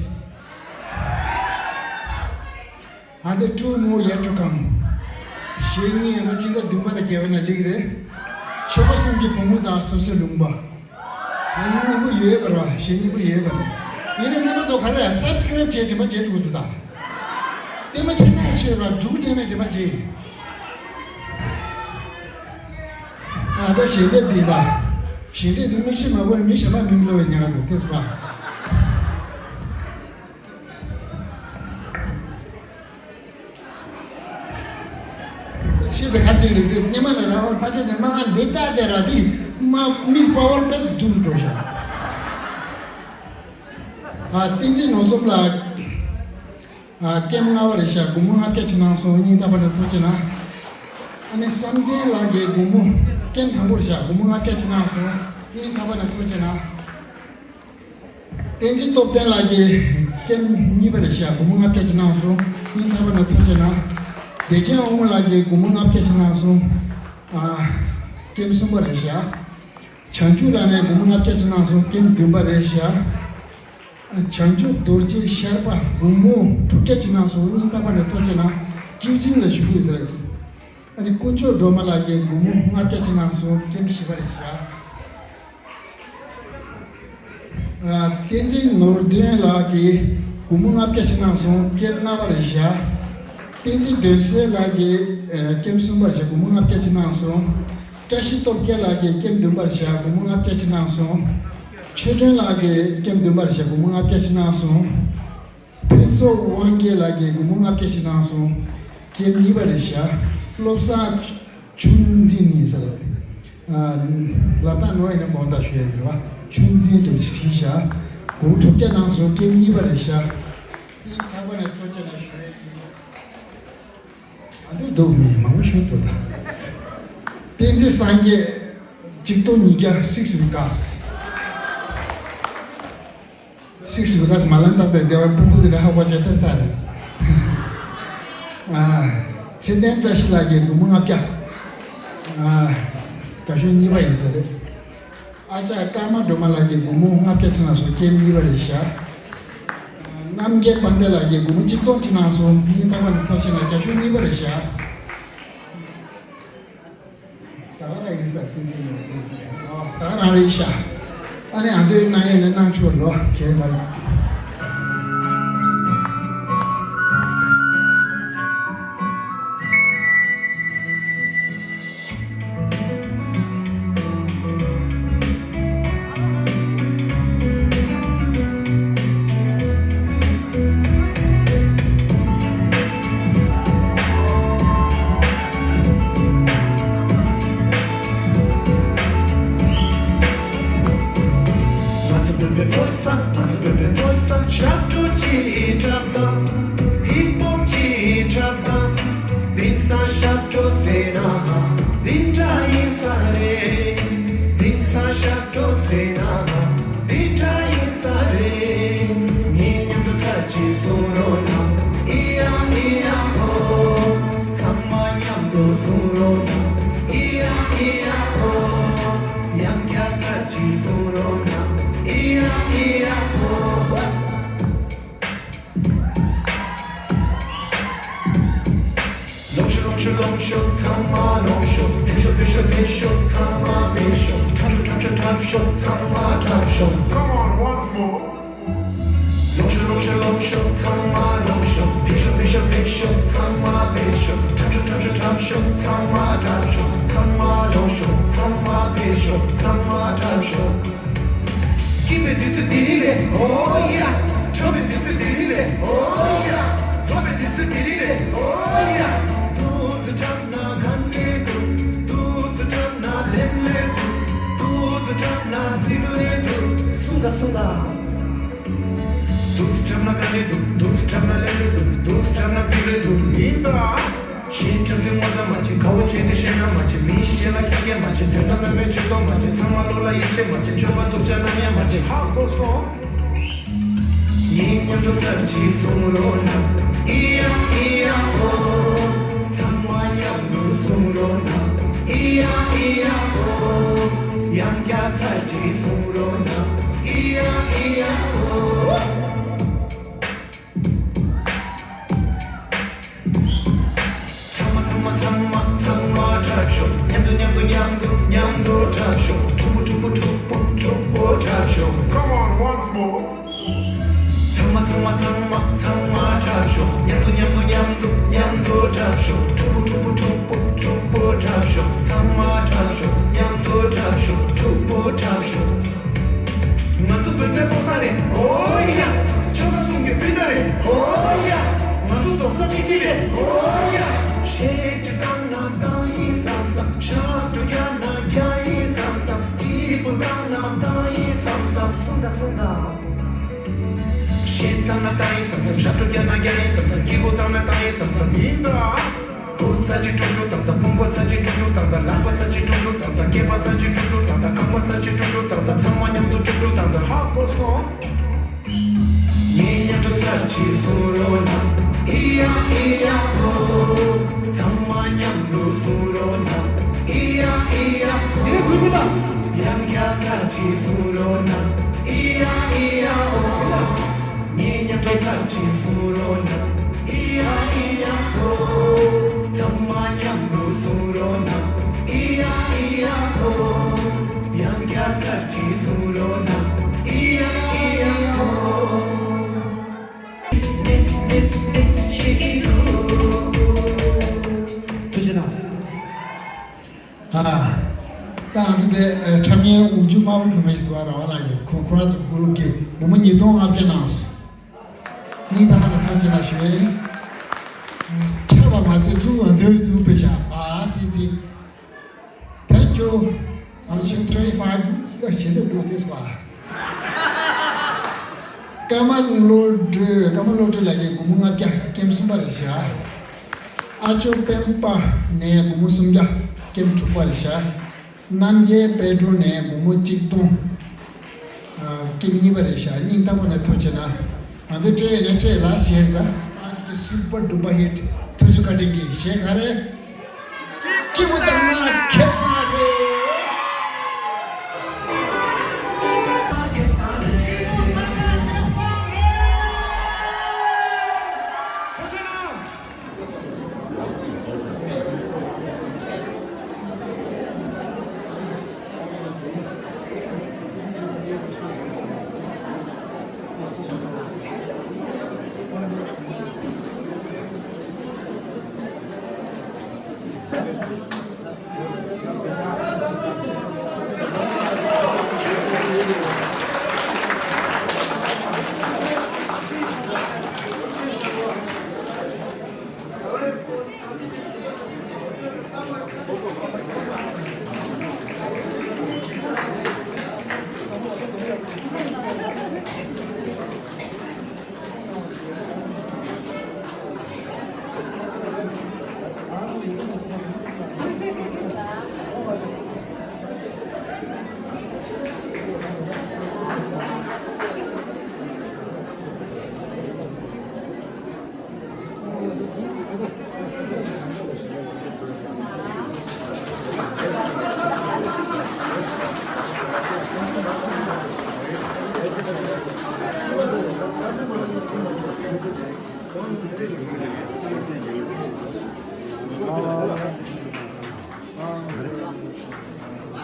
Are there two more yet to come? གཞན་གཉིས་ཡང་ན་སྤྱི་ཟླ་བདུན་པ་ལ་རྒྱལ་བ་ན་ལིག་རེད། ཆོས་པ་གསུམ་གྱི་བུ་མོ་དང་སོ་སོའི་ལུང་པ། ཨ་ནི་སྙན་པོ་ཡོད་པ་རེད་བ། གཞན་སྙན་པོ་ཡོད་པ་རེད། ཡིན་ན་རྣམ་པ་ཚོ་ག་རེ་ལ་སབ་སི་ཀ་རེབ་བྱས་དྲན་པ་བྱེད་འགྲོ་གི་འདུག་ད། ལྟད་མོ་ཆེ་ན་ཆོས་ར་འཛུགས་དྲན་མེད་དྲན་པ་བྱེད། ཨ་ད་ཞལ་འདེབས་འདི་ད། ཞལ་འདེབས་འདི་མིག་ཤེལ་མ་བོར་མི་གཞན་པ་མིང་འགྲོ་བའི་ཉེན་ཁ་འདུག་དེ་སུ་པ། ཤེས་དེ་གར་ཅིག་རེད་དེ་སྙེ་མ་ལ་ར་བ་ཕ་ཆེ་ནས་མ་ང་འདི་ལྟ་དེ་ར་དེ་མ་མིག་པ་བར་པས་སྡུག་འགྲོ་ཤག་ཨ་བསྟན་འཛིན་ནོར་འཛོམས་ལགས། ཨ་ཀེམ་ལྔ་པ་རེད་ཤག་སྒོར་མོ་ལྔ་བརྒྱ་ཅིག་གནང་སོང་། སྙིང་ཐག་པ་ནས་ཐུགས་རྗེ་གནང་། ཨ་ནི་བསམ་གཏན་ལགས་ཀྱིས་སྒོར་མོ་ཀེམ་དང་པོ་རེད་ཤག་སྒོར་མོ་ལྔ་བརྒྱ་ཅིག་གནང་སོང་། སྙིང་ཐག་པ་ནས་ཐུགས་རྗེ་གནང་། བསྟན་འཛིན་སྟོབས་ལྡན་ལགས་ཀྱིས་ཀེམ་གཉིས་པ་རེད་ཤག་སྒོར་མོ་ལྔ་བརྒྱ་ཅིག་གནང་སོང་། སྙིང་ཐག་པ་ནས་ཐུགས་རྗེ་གནང་། བདེ་ཆེན་དབང་མོ་ལགས་ཀྱིས་སྒོར་མོ་ལྔ་བརྒྱ་ཅིག་གནང་སོང་། ཨ་ཀེམ་གསུམ་པ་རེད་ཤག་བྱང་ཆུབ་ལགས་ནས་སྒོར་མོ་ལྔ་བརྒྱ་ཅིག་གནང་སོང་། ཀེམ་བདུན་པ་རེད་ཤག་བྱང་ཆུབ་རྡོ་རྗེ་ཤར་པ་སྒོར་མོ་དྲུག་བརྒྱ་ཅིག་གནང་སོང་། སྙིང་ཐག་པ་ནས་ཐུགས་རྗེ་གནང་། ཀིའུ་ཅིང་ལ་ཞུ་གི་ཡོད་ཟེར། ཨ་ནི་དཀོན་མཆོག་སྒྲོལ་མ་ལགས་ཀྱིས་སྒོར་མོ་ལྔ་བརྒྱ་ཅིག་གནང་སོང་། ཀེམ་བཞི་པ་རེད་ཤག་ཨ་བསྟན་འཛིན་ནོར་བདུན་ལགས་ཀྱིས་སྒོར་མོ་ལྔ་བརྒྱ་ཅིག་གནང་སོང་། ཀེམ་ལྔ་པ་རེད་ཤག་བསྟན་འཛིན་དོན་གསལ་ལགས་ཀྱིས་ཨ་ཀེམ་གསུམ་པ་རེད་ཤག་སྒོར་མོ་ལྔ་བརྒྱ་ཅིག་གནང་སོང་། བཀྲ་ཤིས་སྟོབས་རྒྱལ་ལགས་ཀྱིས་ཀེམ་བདུན་པར་བཞག་སྒོར་མོ་ལྔ་བརྒྱ་ཅིག་གནང་སོང་། ཆོས་སྒྲོན་ལགས་ཀྱིས་ཀེམ་བདུན་པར་བཞག་སྒོར་མོ་ལྔ་བརྒྱ་ཅིག་གནང་སོང་། ཕུན་ཚོགས་དབང་རྒྱལ་ལགས་ཀྱིས་སྒོར་མོ་ལྔ་བརྒྱ་ཅིག་གནང་སོང་། ཀེམ་གཉིས་པ་རེད་ཤག་བློ་བཟང་ཆུ་འཛིན་ཡིན་ས་རེད། ཨ་ལབ་སྟངས་ནོར་ཡིན་ན་དགོངས་དག་ཞུ་ཡ་ཡིན་པ། ཆུ་འཛིན་དུ་བྲིས་ཤག་སྒོར་མོ་དྲུག་བརྒྱ་གནང་སོང་། ཀེམ་གཉིས་པ་རེད་ཤག་སྙིང་ཐག་པ་ནས་ཐུགས་རྗེ་གནང་ཞུ་ཡ་ཡིན། ཨ་འདུག་འདུག་མི་མང་པོ་ཞུ་འདུག་ད། བསྟན་འཛིན་སངས་རྒྱས་གཅིག་སྟོང་ཉིས་བརྒྱ་སིག་སི་བི་ཀཱས། སིག་སི་བི་ཀཱས་མ་ལན་བཏབ་པའི་སྡེ་བ་ཕུང་པོ་དེ་འདྲ་ཧ་གོ་བྱས་ཕེབས་ས་རེད། ཨ་ཚེ་བརྟན་བཀྲ་ཤིས་ལགས་ཀྱིས་སྒོར་མོ་ལྔ་བརྒྱ། ཨ་རྒྱ་གཞུང་གཉིས་པ་ཡིན་ས་རེད། ཨ་ཅག་ཀརྨ་སྒྲོལ་མ་ལགས་ཀྱིས་སྒོར་མོ་ལྔ་བརྒྱ་ཕྱིན་ལ་སོགས་ཀེམ་གཉིས་པ་རེད་ཤག་རྣམ་རྒྱལ་དཔལ་ལྡན་ལགས་ཀྱིས་སྒོར་མོ་གཅིག་སྟོང་ཕྱིན་ལ་སོགས་སྙིང་ཐག་པ་ནས་ཐུགས་རྗེ་གནང་། རྒྱ་གཞུང་གཉིས་པ་རེད་ཤག་ད་ག་རང་ཡིན་ས་ཏིང་ཏིང་ནས་ཏིང་ཏིང་ཨོ་ད་ག་རང་རེད་ཤག་ཨ་ནི་ཨ་འདོད་གནང་ཡས་ནས་གནང་ཆོག་ལོ་གས་མ་རེད། ང་ཚོ་བོད་པའི་ཕོ་གསར། ང་ཚོ་བོད་པའི་ཕོ་གསར། ཞབས་བྲོ་ཅིག་འཁྲབ་དང་། ཧིབ་ཧོབ་ཅིག་འཁྲབ་དང་། དེང་སང་ཞབས་བྲོ་ཟེར་ན་འདི་འདྲ་ཡིན་ས་རེད། དེང་སང་ཞབས་བྲོ་ཟེར་ན་འདི་འདྲ་ཡིན་ས་རེད། ངེད་མཉམ་དུ་ཚར་གཅིག་གསུང་རོགས་གནང་། ཨི་ཡ་ཨི་ཡ་ཨོ། ཚང་མ་མཉམ་དུ་གསུང་རོགས་གནང་། ཨི་ཡ་ཨི་ཡ་ཨོ། ཡང་བསྐྱར་ཚར་གཅིག་གསུང་རོགས་གནང་། ཨི་ཡ་ཨི་ཡ་ཨོ། ལོངས་ཤོག་ལོངས་ཤོག་ལོངས་ཤོག་ཚང་མ་ལོངས་ཤོག་ཕེབས་ཤོག་ཕེབས་ཤོག་ཕེབས་ཤོག་ཚང་མ་ཕེབས་ཤོག་འཁྲབ་ཤོག་འཁྲབ་ཤོག་འཁྲབ་ཤོག་ཚང་མ་འཁྲབ་ཤོག Come on, once more. ལོངས་ཤོག་ལོངས་ཤོག་ལོངས་ཤོག་ཚང་མ་ལོངས་ཤོག་ཕེབས་ཤོག་ཕེབས་ཤོག་ཕེབས་ཤོག་ཚང་མ་ཕེབས་ཤོག་འཁྲབ་ཤོག་འཁྲབ་ཤོག་འཁྲབ་ཤོག་ཚང་མ་འཁྲབ་ཤོག་ཚང་མ་ལོངས་ཤོག་ཚང་མ་ཕེབས་ཤོག་ཚང་མ་འཁྲབ་ཤོག་སྐྱིད་པའི་དུས་ཚོད་དེ་རིང་རེད། ཨོ་ཡ། འཁྲབ་པའི་དུས་ཚོད་དེ་རིང་རེད། ཨོ་ཡ། འཁྲབ་པའི་དུས་ཚོད་དེ་རིང་རེད། ཨོ་ཡ། ཏུ་ཙི་འཁྲབ་ན་གང་འདྲ་འདུག་ཏུ་ཙི་འཁྲབ་ན་ལེམ་ལེ་འདུག་ཏུ་ཙི་འཁྲབ་ན་ཟིག་ལེ་འདུག་གསུངས་དང་གསུངས་དང་། ཏུ་ཙི་འཁྲབ་ན་གང་འདྲ་འདུག་ཏུ་ཙི་འཁྲབ་ན་ལེམ་ལེ་འདུག་ཏུ་ཙི་འཁྲབ་ན་ཟིག་ལེ་འདུག་ཡིན་ད། གཞན་འཁྲབ་དུས་ངོ་ཚ་མ་བྱེད། དགའ་བོ་བྱས་ཏེ་ཤོད་ན་མ་བྱེད། མི་གཞན་ལ་ཁྱད་མཁས་མ་བྱེད། དོན་དག་མེད་པའི་ཆོས་ཐོག་མ་བྱེད། ཚང་མ་བློ་ལ་ཡིད་ཆེས་མ་བྱེད། སྤྱོད་པ་སྡུག་ཅག་རྣམས་ཡང་མ་བྱེད། ཧ་གོ་སོང་། ངེད་མཉམ་དུ་ཚར་གཅིག་གསུང་རོགས་གནང་། ཨི་ཡ་ཨི་ཡ་ཨོ། ཚང་མ་མཉམ་དུ་གསུང་རོགས་གནང་། ཨི་ཡ་ཨི་ཡ་ཨོ། ཡང་བསྐྱར་ཚར་གཅིག་གསུང་རོགས་གནང་། ཨི་ཡ་ ཚང་མ་ཚང་མ་ཚང་མ་ཚང་མ་འཁྲབ་ཤོག་མཉམ་དུ་མཉམ་དུ་མཉམ་དུ་མཉམ་དུ་འཁྲབ་ཤོག་འཁྲུག་པོ་འཁྲུག་པོ་འཁྲུག་པོ་འཁྲུག་པོ་འཁྲབ་ཤོག Come on, once more. ཚང་མ་ཚང་མ་ཚང་མ་ཚང་མ་འཁྲབ་ཤོག་མཉམ་དུ་མཉམ་དུ་མཉམ་དུ་འཁྲབ་ཤོག་འཁྲུག་པོ་འཁྲུག་པོ་འཁྲུག་པོ་འཁྲབ་ཤོག་ཚང་མ་འཁྲབ་ཤོག་མཉམ་དུ་འཁྲབ་ཤོག་འཁྲུག་པོ་འཁྲབ་ཤོག་ང་ཚོ་བོད་པའི་ཕོ་གསར་རེད། ཧོ་ཡ། ཆོལ་ཁ་གསུམ་གྱི་སྤུན་ཟླ་རེད། ཧོ་ཡ། ང་ཚོ་རྡོག་རྩ་གཅིག་སྒྲིལ་རེད། ཧོ་ཡ། གཞས་ཅིག་བཏང་ན་བཏང་ཡིན་བསམ་བསམ། ཞབས་བྲོ་རྒྱག་ན་རྒྱག་ཡིན་བསམ་བསམ། སྐྱིད་པོ་བཏང་ན་བཏང་ཡིན་བསམ་བསམ། གསུངས་དང་གསུངས་དང་། གཞས་བཏང་ན་བཏང་ཡིན་བསམ་བསམ། ཞབས་བྲོ་རྒྱག་ན་རྒྱག་ཡིན་བསམ་བསམ། སྐྱིད་པོ་བཏང་ན་བཏང་ཡིན་བསམ་བསམ། ཡིན་ད། ཕོ་ཚ་ཅིག་དཀྲུག་དཀྲུག་བཏང་། ད་དཔུང་པ་ཚ་ཅིག་དཀྲུག་དཀྲུག་བཏང་། ད་ལག་པ་ཚ་ཅིག་དཀྲུག་དཀྲུག་བཏང་། ད་སྐེད་པ་ཚ་ཅིག་དཀྲུག་དཀྲུག་བཏང་། ད་ཚང་མ་མཉམ་དུ་དཀྲུག་དཀྲུག་བཏང་། ད་ཧ་གོ་སོང་། ངེད་མཉམ་དུ་ཚར་གཅིག་གསུང་རོགས་གནང་། ཨི་ཡ་ཨི་ཡ་ཨོ། ཚང་མ་མཉམ་དུ་གསུང་རོགས་གནང་། ཨི་ཡ་ཨི་ཡ་ཨོ། ཡང་བསྐྱར་ཚར་གཅིག་གསུང་རོགས་གནང་། ཨི་ཡ་ཨི་ཡ་ཨོ། ངེད་མཉམ་དུ་ཚར་གཅིག་གསུང་རོགས་གནང་། ཨི་ཡ་ཨི་ཡ་ཧོ། ཚང་མ་མཉམ་དུ་གསུང་རོགས་གནང་། ཨི་ཡ་ཨི་ཡ་ཧོ། ཡང་བསྐྱར་ཚར་གཅིག་གསུང་རོགས་གནང་། ཨི་ཡ་ཨི་ཡ་ཧོ། ཐུགས་རྗེ་གནང་། ཨ། ད་ང་ཚོ་དེ་ཨ། འཁྲབ་མཁན་འོག་འཇུག་དམར་པོ་བུད་མེད་ཞིག་འདུག་པ། ར་བ་ལགས་ཀྱིས་ཁོ་ཁོ་རང་ཚོ་གུ་རུབ་ཀྱིས་སྒོར་མོ་ཉིས་སྟོང་ལྔ་བརྒྱ་གནང་སོང་། སྙིང་ཐག་པ་ནས་ཐུགས་རྗེ་གནང་ཞུ་ཡིན། འཁྲབ་པ་མ་ཚད་ཚུར་འོས་བསྡུ་ཚུར་ཕེབས་ཤག་ཨ་ཙི་ཙི། Thank you. ཨ་ཕྱི་twenty five ཞེ་དྲག་འདུག་དེ་སོ། ཀརྨ་བློ་གྲོས། ཀརྨ་བློ་གྲོས་ལགས་ཀྱིས་སྒོར་མོ་ལྔ་བརྒྱ། ཀེམ་གསུམ་པ་རེད་ཤག་ཨ་ཅོ་སྤེན་པ་ནས་སྒོར་མོ་སུམ་བརྒྱ། ཀེམ་དྲུག་པ་རེད་ཤག་རྣམ་རྒྱལ་དཔལ་སྒྲོན་ནས་སྒོར་མོ་གཅིག་སྟོང་། ཨ། ཀེམ་གཉིས་པ་རེད་ཤག་སྙིང་ཐག་པ་ནས་ཐུགས་རྗེ་གནང་། ང་ཚོ་སྤྲད་ནས་སྤྲད་ལ་ཞེས་ད། ཨ་ཀི་སུ་པར་ཌུ་པར་ཧིཊ། ཐུགས་རྗེ་བཀའ་དྲིན་གྱིས། གཞས་ག་རེ། སྐྱིད་པོ་དང་ཁེབས་སང་རེད།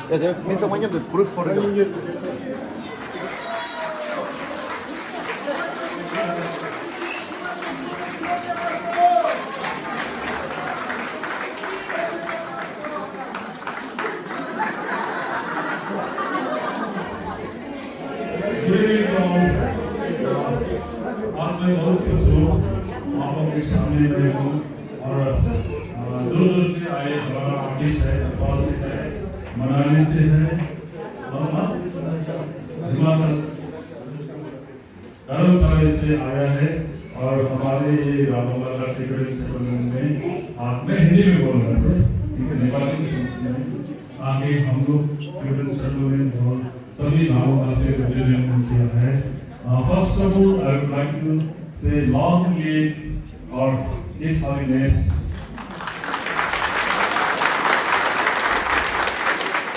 ཡ་དེ་མི་ཚང་མ་མཉམ་དུ་གུ་རུབ་ཕོ་རེ་ཡོད། आज मैं बहुत खुश हूँ आप लोग के सामने मैं हूँ। और, अ, दूर दूर से आए, हमारा आर्टिस्ट है, नेपाल से है, मनाली से है, और हिमाचल, धर्मशाला से आया है। और हमारे ये रामलला का टिबेटन सेरेमनी में, आप, मैं हिंदी में बोल रहा था, ठीक है, नेपाली में समझ नहीं, आगे हम लोग टिबेटन सेरेमनी में बहुत सभी भावों का से रिप्रेजेंट किया है। Uh, first of all, I would like to say long live और His Holiness।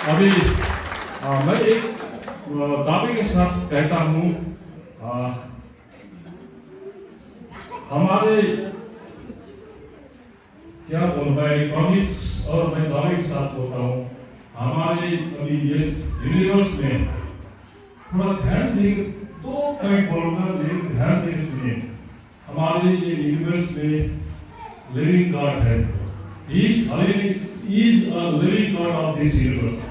अभी, uh, मैं एक अ, दावे के साथ कहता हूँ, अ, हमारे क्या बोलूँ, मैं प्रॉमिस और मैं दावे के साथ बोलता हूँ, हमारे अभी इस यूनिवर्स में थोड़ा ध्यान देंगे, दो पॉइंट बोलूँगा, लेकिन ध्यान देकर सुनिए। हमारे ये यूनिवर्स में लिविंग गॉड है। He is, is a living God of this universe.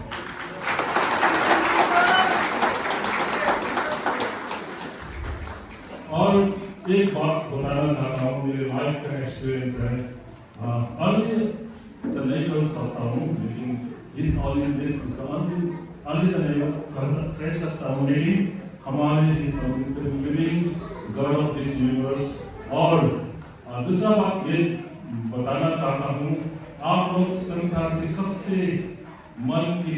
और एक बात बताना चाहता हूँ, मेरे लाइफ का एक्सपीरियंस है। Uh, earlier the neighbors of Taung, लेकिन इस early, this is the early, early the neighbor कह, कह सकता हूँ, लेकिन हमारे इस, is the living God of this universe। और, uh, दूसरा बात ये बताना चाहता हूँ, आप लोग संसार के सबसे मन की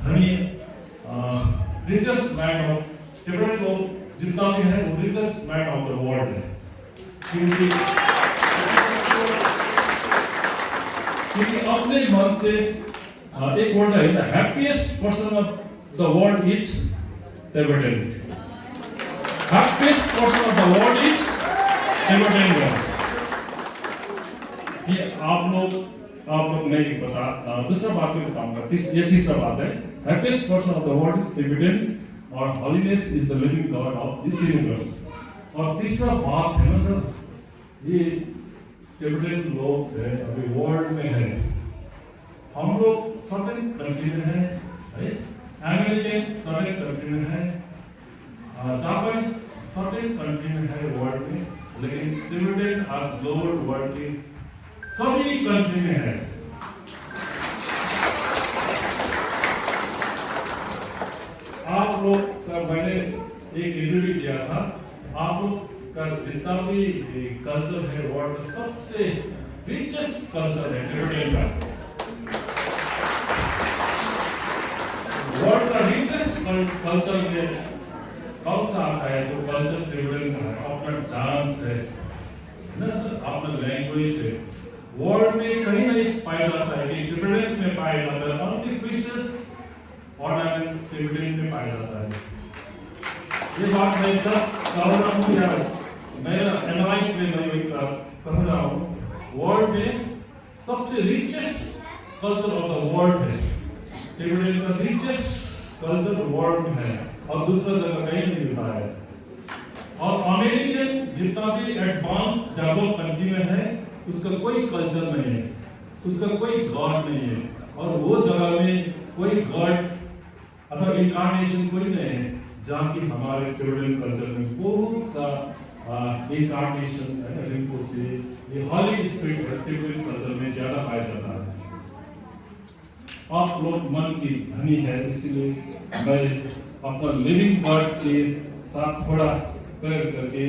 धनी, richest man of, Tibetan लोग जितना भी है, वो richest man of the world है। क्योंकि, क्योंकि अपने मन से, अ, एक वर्ड है, the happiest person of the world is Tibetan। Happiest person of the world is Tibetan। ये आप लोग, आप लोग, मैं एक बता, अ, दूसरा बात भी बताऊंगा। तीस-, ये तीसरा बात है। Happiest person of the world is Tibetan और holiness is the living God of this universe। और तीसरा बात है ना सर, ये टिबेटन लोग से अभी वर्ल्ड में है। हम लोग सर्टेन कंट्री में है, है? अमेरिकन सर्टेन कंट्री में है, अ, जापान सर्टेन कंट्री में है वर्ल्ड में, लेकिन टिबेटन आज लोअर वर्ल्ड के सभी कंट्री में है। आप लोग का मैंने एक इंटरव्यू दिया था, आप लोग का जितना भी कल्चर है, वर्ल्ड का सबसे रिचेस्ट कल्चर है टिबेटन का। वर्ल्ड का रिचेस्ट कल्चर में कौन सा आता है? तो कल्चर टिबेटन का है, अपना डांस है, है ना सर, अपना लैंग्वेज है। वर्ल्ड में कहीं नहीं पाया जाता है कि टिबेटन्स में पाया जाता है, ओनली फिशेस ऑर्नामेंट्स टिबेटन में पाया जाता है। ये बात मैं सच कह रहा हूँ या मैं एनालाइज में मैं वही कह, कह रहा हूँ, वर्ल्ड में सबसे richest culture of the world है। टिबेटन का रिचेस्ट कल्चर वर्ल्ड में है और दूसरा जगह कहीं नहीं मिलता है। और अमेरिकन जितना भी एडवांस डेवलप कंट्री में है, उसका कोई कल्चर नहीं है, उसका कोई गॉड नहीं है, और वो जगह में कोई गॉड अथवा इनकार्नेशन कोई नहीं है, जहाँ की हमारे टिबेटन कल्चर में बहुत सा, आ, इनकार्नेशन है, रिम्पोचे, ये हॉली स्पिरिट है, टिबेटन कल्चर में ज़्यादा पाया जाता है। आप लोग मन की धनी है, इसीलिए मैं अपना लिविंग गॉड के साथ थोड़ा प्रेयर करके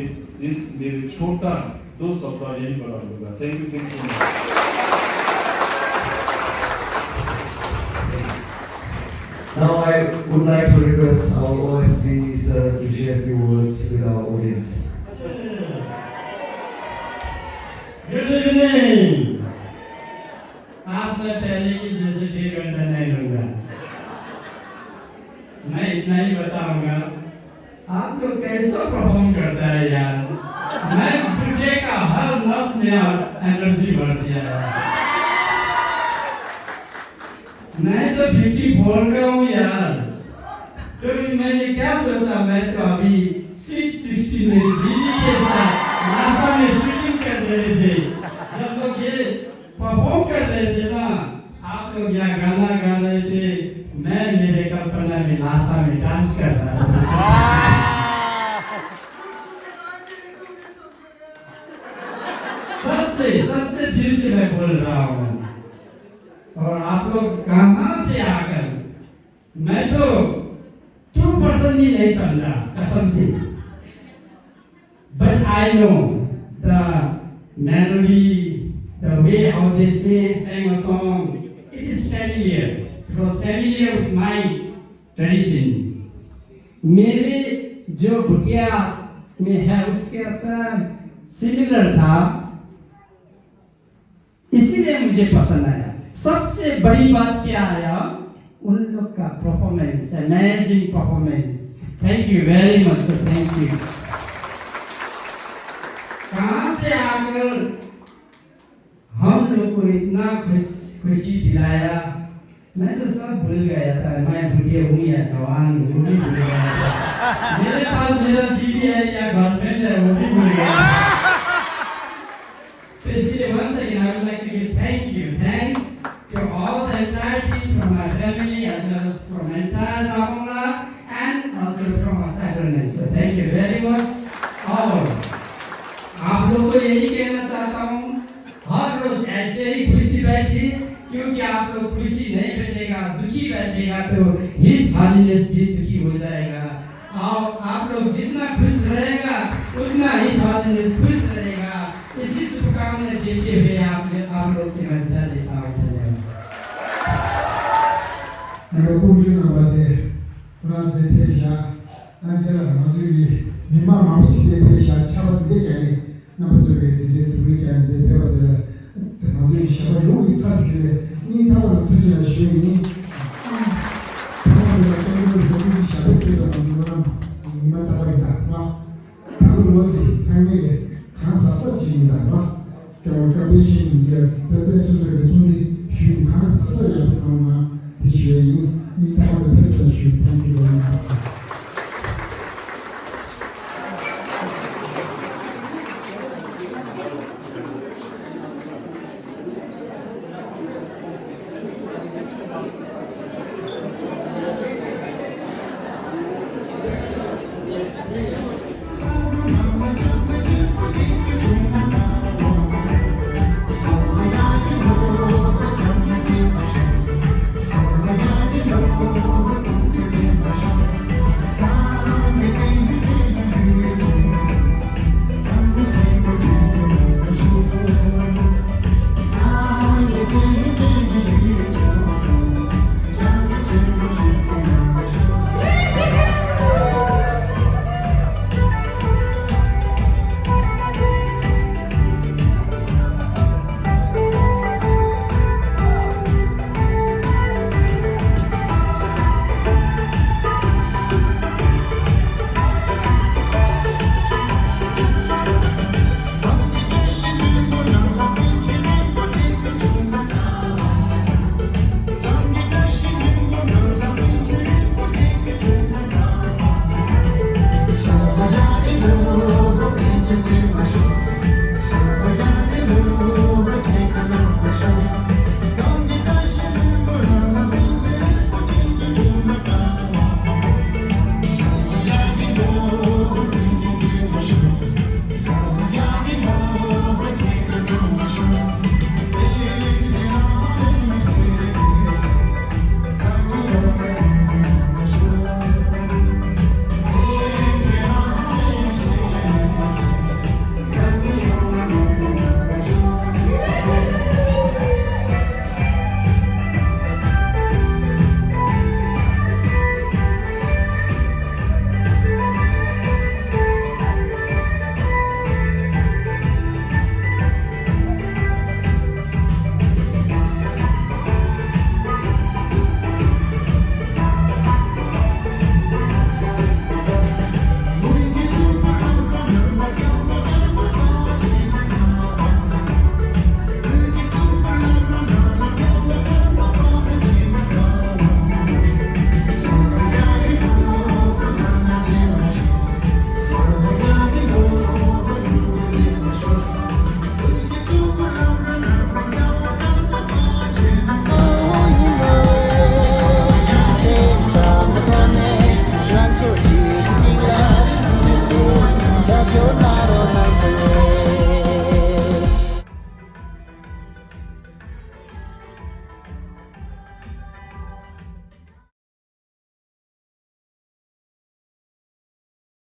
इस मेरे छोटा दो शब्द यहीं पर रख दूंगा। Thank you, thank you so much। Now I would like to request our O S D sir to share a few words with our audience. Good evening. आज मैं पहले की जैसे डेढ़ घंटा नहीं लूंगा। मैं इतना ही बताऊंगा, आप लोग कैसा परफॉर्म करता है यार। मैं बुढ़े का हर नस में एनर्जी भर दिया है। मैं तो फिफ्टी फोर का हूँ यार, तो फिर मैंने क्या सोचा, मैं तो अभी स्वीट सिक्सटीन मेरी बीवी के साथ नासा में शूटिंग कर रहे थे, जब लोग ये परफॉर्म कर रहे थे ना, आप लोग यहाँ गाना गा रहे थे, मैं मेरे कल्पना में नासा में डांस कर रहा था। सच से, सच से दिल से मैं बोल रहा हूँ। और आप लोग कहाँ से आकर, मैं तो ट्रू पर्सन ही नहीं समझा, कसम से। But I know the melody, the way how they say, sang a song, it is familiar. It was familiar with my traditions. मेरे जो भुटिया में है, उसके अंदर सिमिलर था, इसीलिए मुझे पसंद आया। सबसे बड़ी बात क्या आया, उन लोग का performance, amazing performance. Thank you very much sir, thank you. कहाँ से आकर हम लोग को इतना खुश, खुशी दिलाया। मैं तो सब भूल गया था, मैं बुढ़िया हूँ या जवान हूँ, वो भी भूल गया था। मेरे पास मेरा बीवी है या गर्लफ्रेंड है, वो भी भूल गया था। So, once again, I would like to give thank you, thanks to all the entire team from my family as well as from entire Rabongla and also from our Saturnays. So thank you very much all. आप लोग को यही कहना चाहता हूँ, हर रोज ऐसे ही खुशी बैठिए, क्योंकि आप लोग खुशी नहीं बैठेगा, दुखी बैठेगा तो His Holiness भी दुखी हो जाएगा। और आप लोग जितना खुश रहेगा, उतना His Holiness खुश रहेगा। इसी शुभकामना देते हुए आप, आप लोग से मैं विदा लेता हूँ। धन्यवाद। ང་ཚོ་ཀུན་སྤྱོད་རྣམ་པ་དེ་ཁོ་རང་དེ་ཕེབས་ཤག་ཨ་འདི་ལ་ང་ཚོའི་མི་མང་མང་པོ་ཞིག་དེ་ཕེབས་ཤག་ཆར་པ་འདི་འདྲ་རྒྱག་ནས་རྣམ་པ་ཚོ་གིས་དེ་འདྲའི་སྡུག་རུས་རྒྱག་ནས་དེ་ཕེབས་པ་དེ་ལ་ང་ཚོའི་ཞབས་པ་ཡོངས་ཀྱི་ཚབ་ཞུས་ནས་སྙིང་ཐག་པ་ནས་ཐུགས་རྗེ་ཆེ་ཞུ་ཡི་ཡིན། ཐོག་མ་དེ་ལ་སྐྱབས་མགོན་རིན་པོ་ཆེ་ཞབས་པད་སྤྲད་པ་ང་ཚོ་ང་རང་ཉི་མ་རྟག་པ་ཡིན་ད་རེད་བ། ད་ལོ་ལོ་འདི་ཚང་མས་གང་གཟབ་གཟབ་བྱེད་ཀྱི་ཡིན་ད་རེད་བ། སྐྱབས་མགོན་བཀའ་དྲིན་ཆེན་པོ་མཇལ་དེ་སོ་སོའི་གསུང་འདི་ཞུས་གང་གཟབ་གཟབ་ཡག་པོ་གནང་ན་དེ་ཞུ་ཡ་ཡིན། སྙིང་ཐག་པ་ནས་ཐུགས་རྗེ་ཆེ་ཞུ། ཐེངས་གཅིག་ལོ་ཡིན།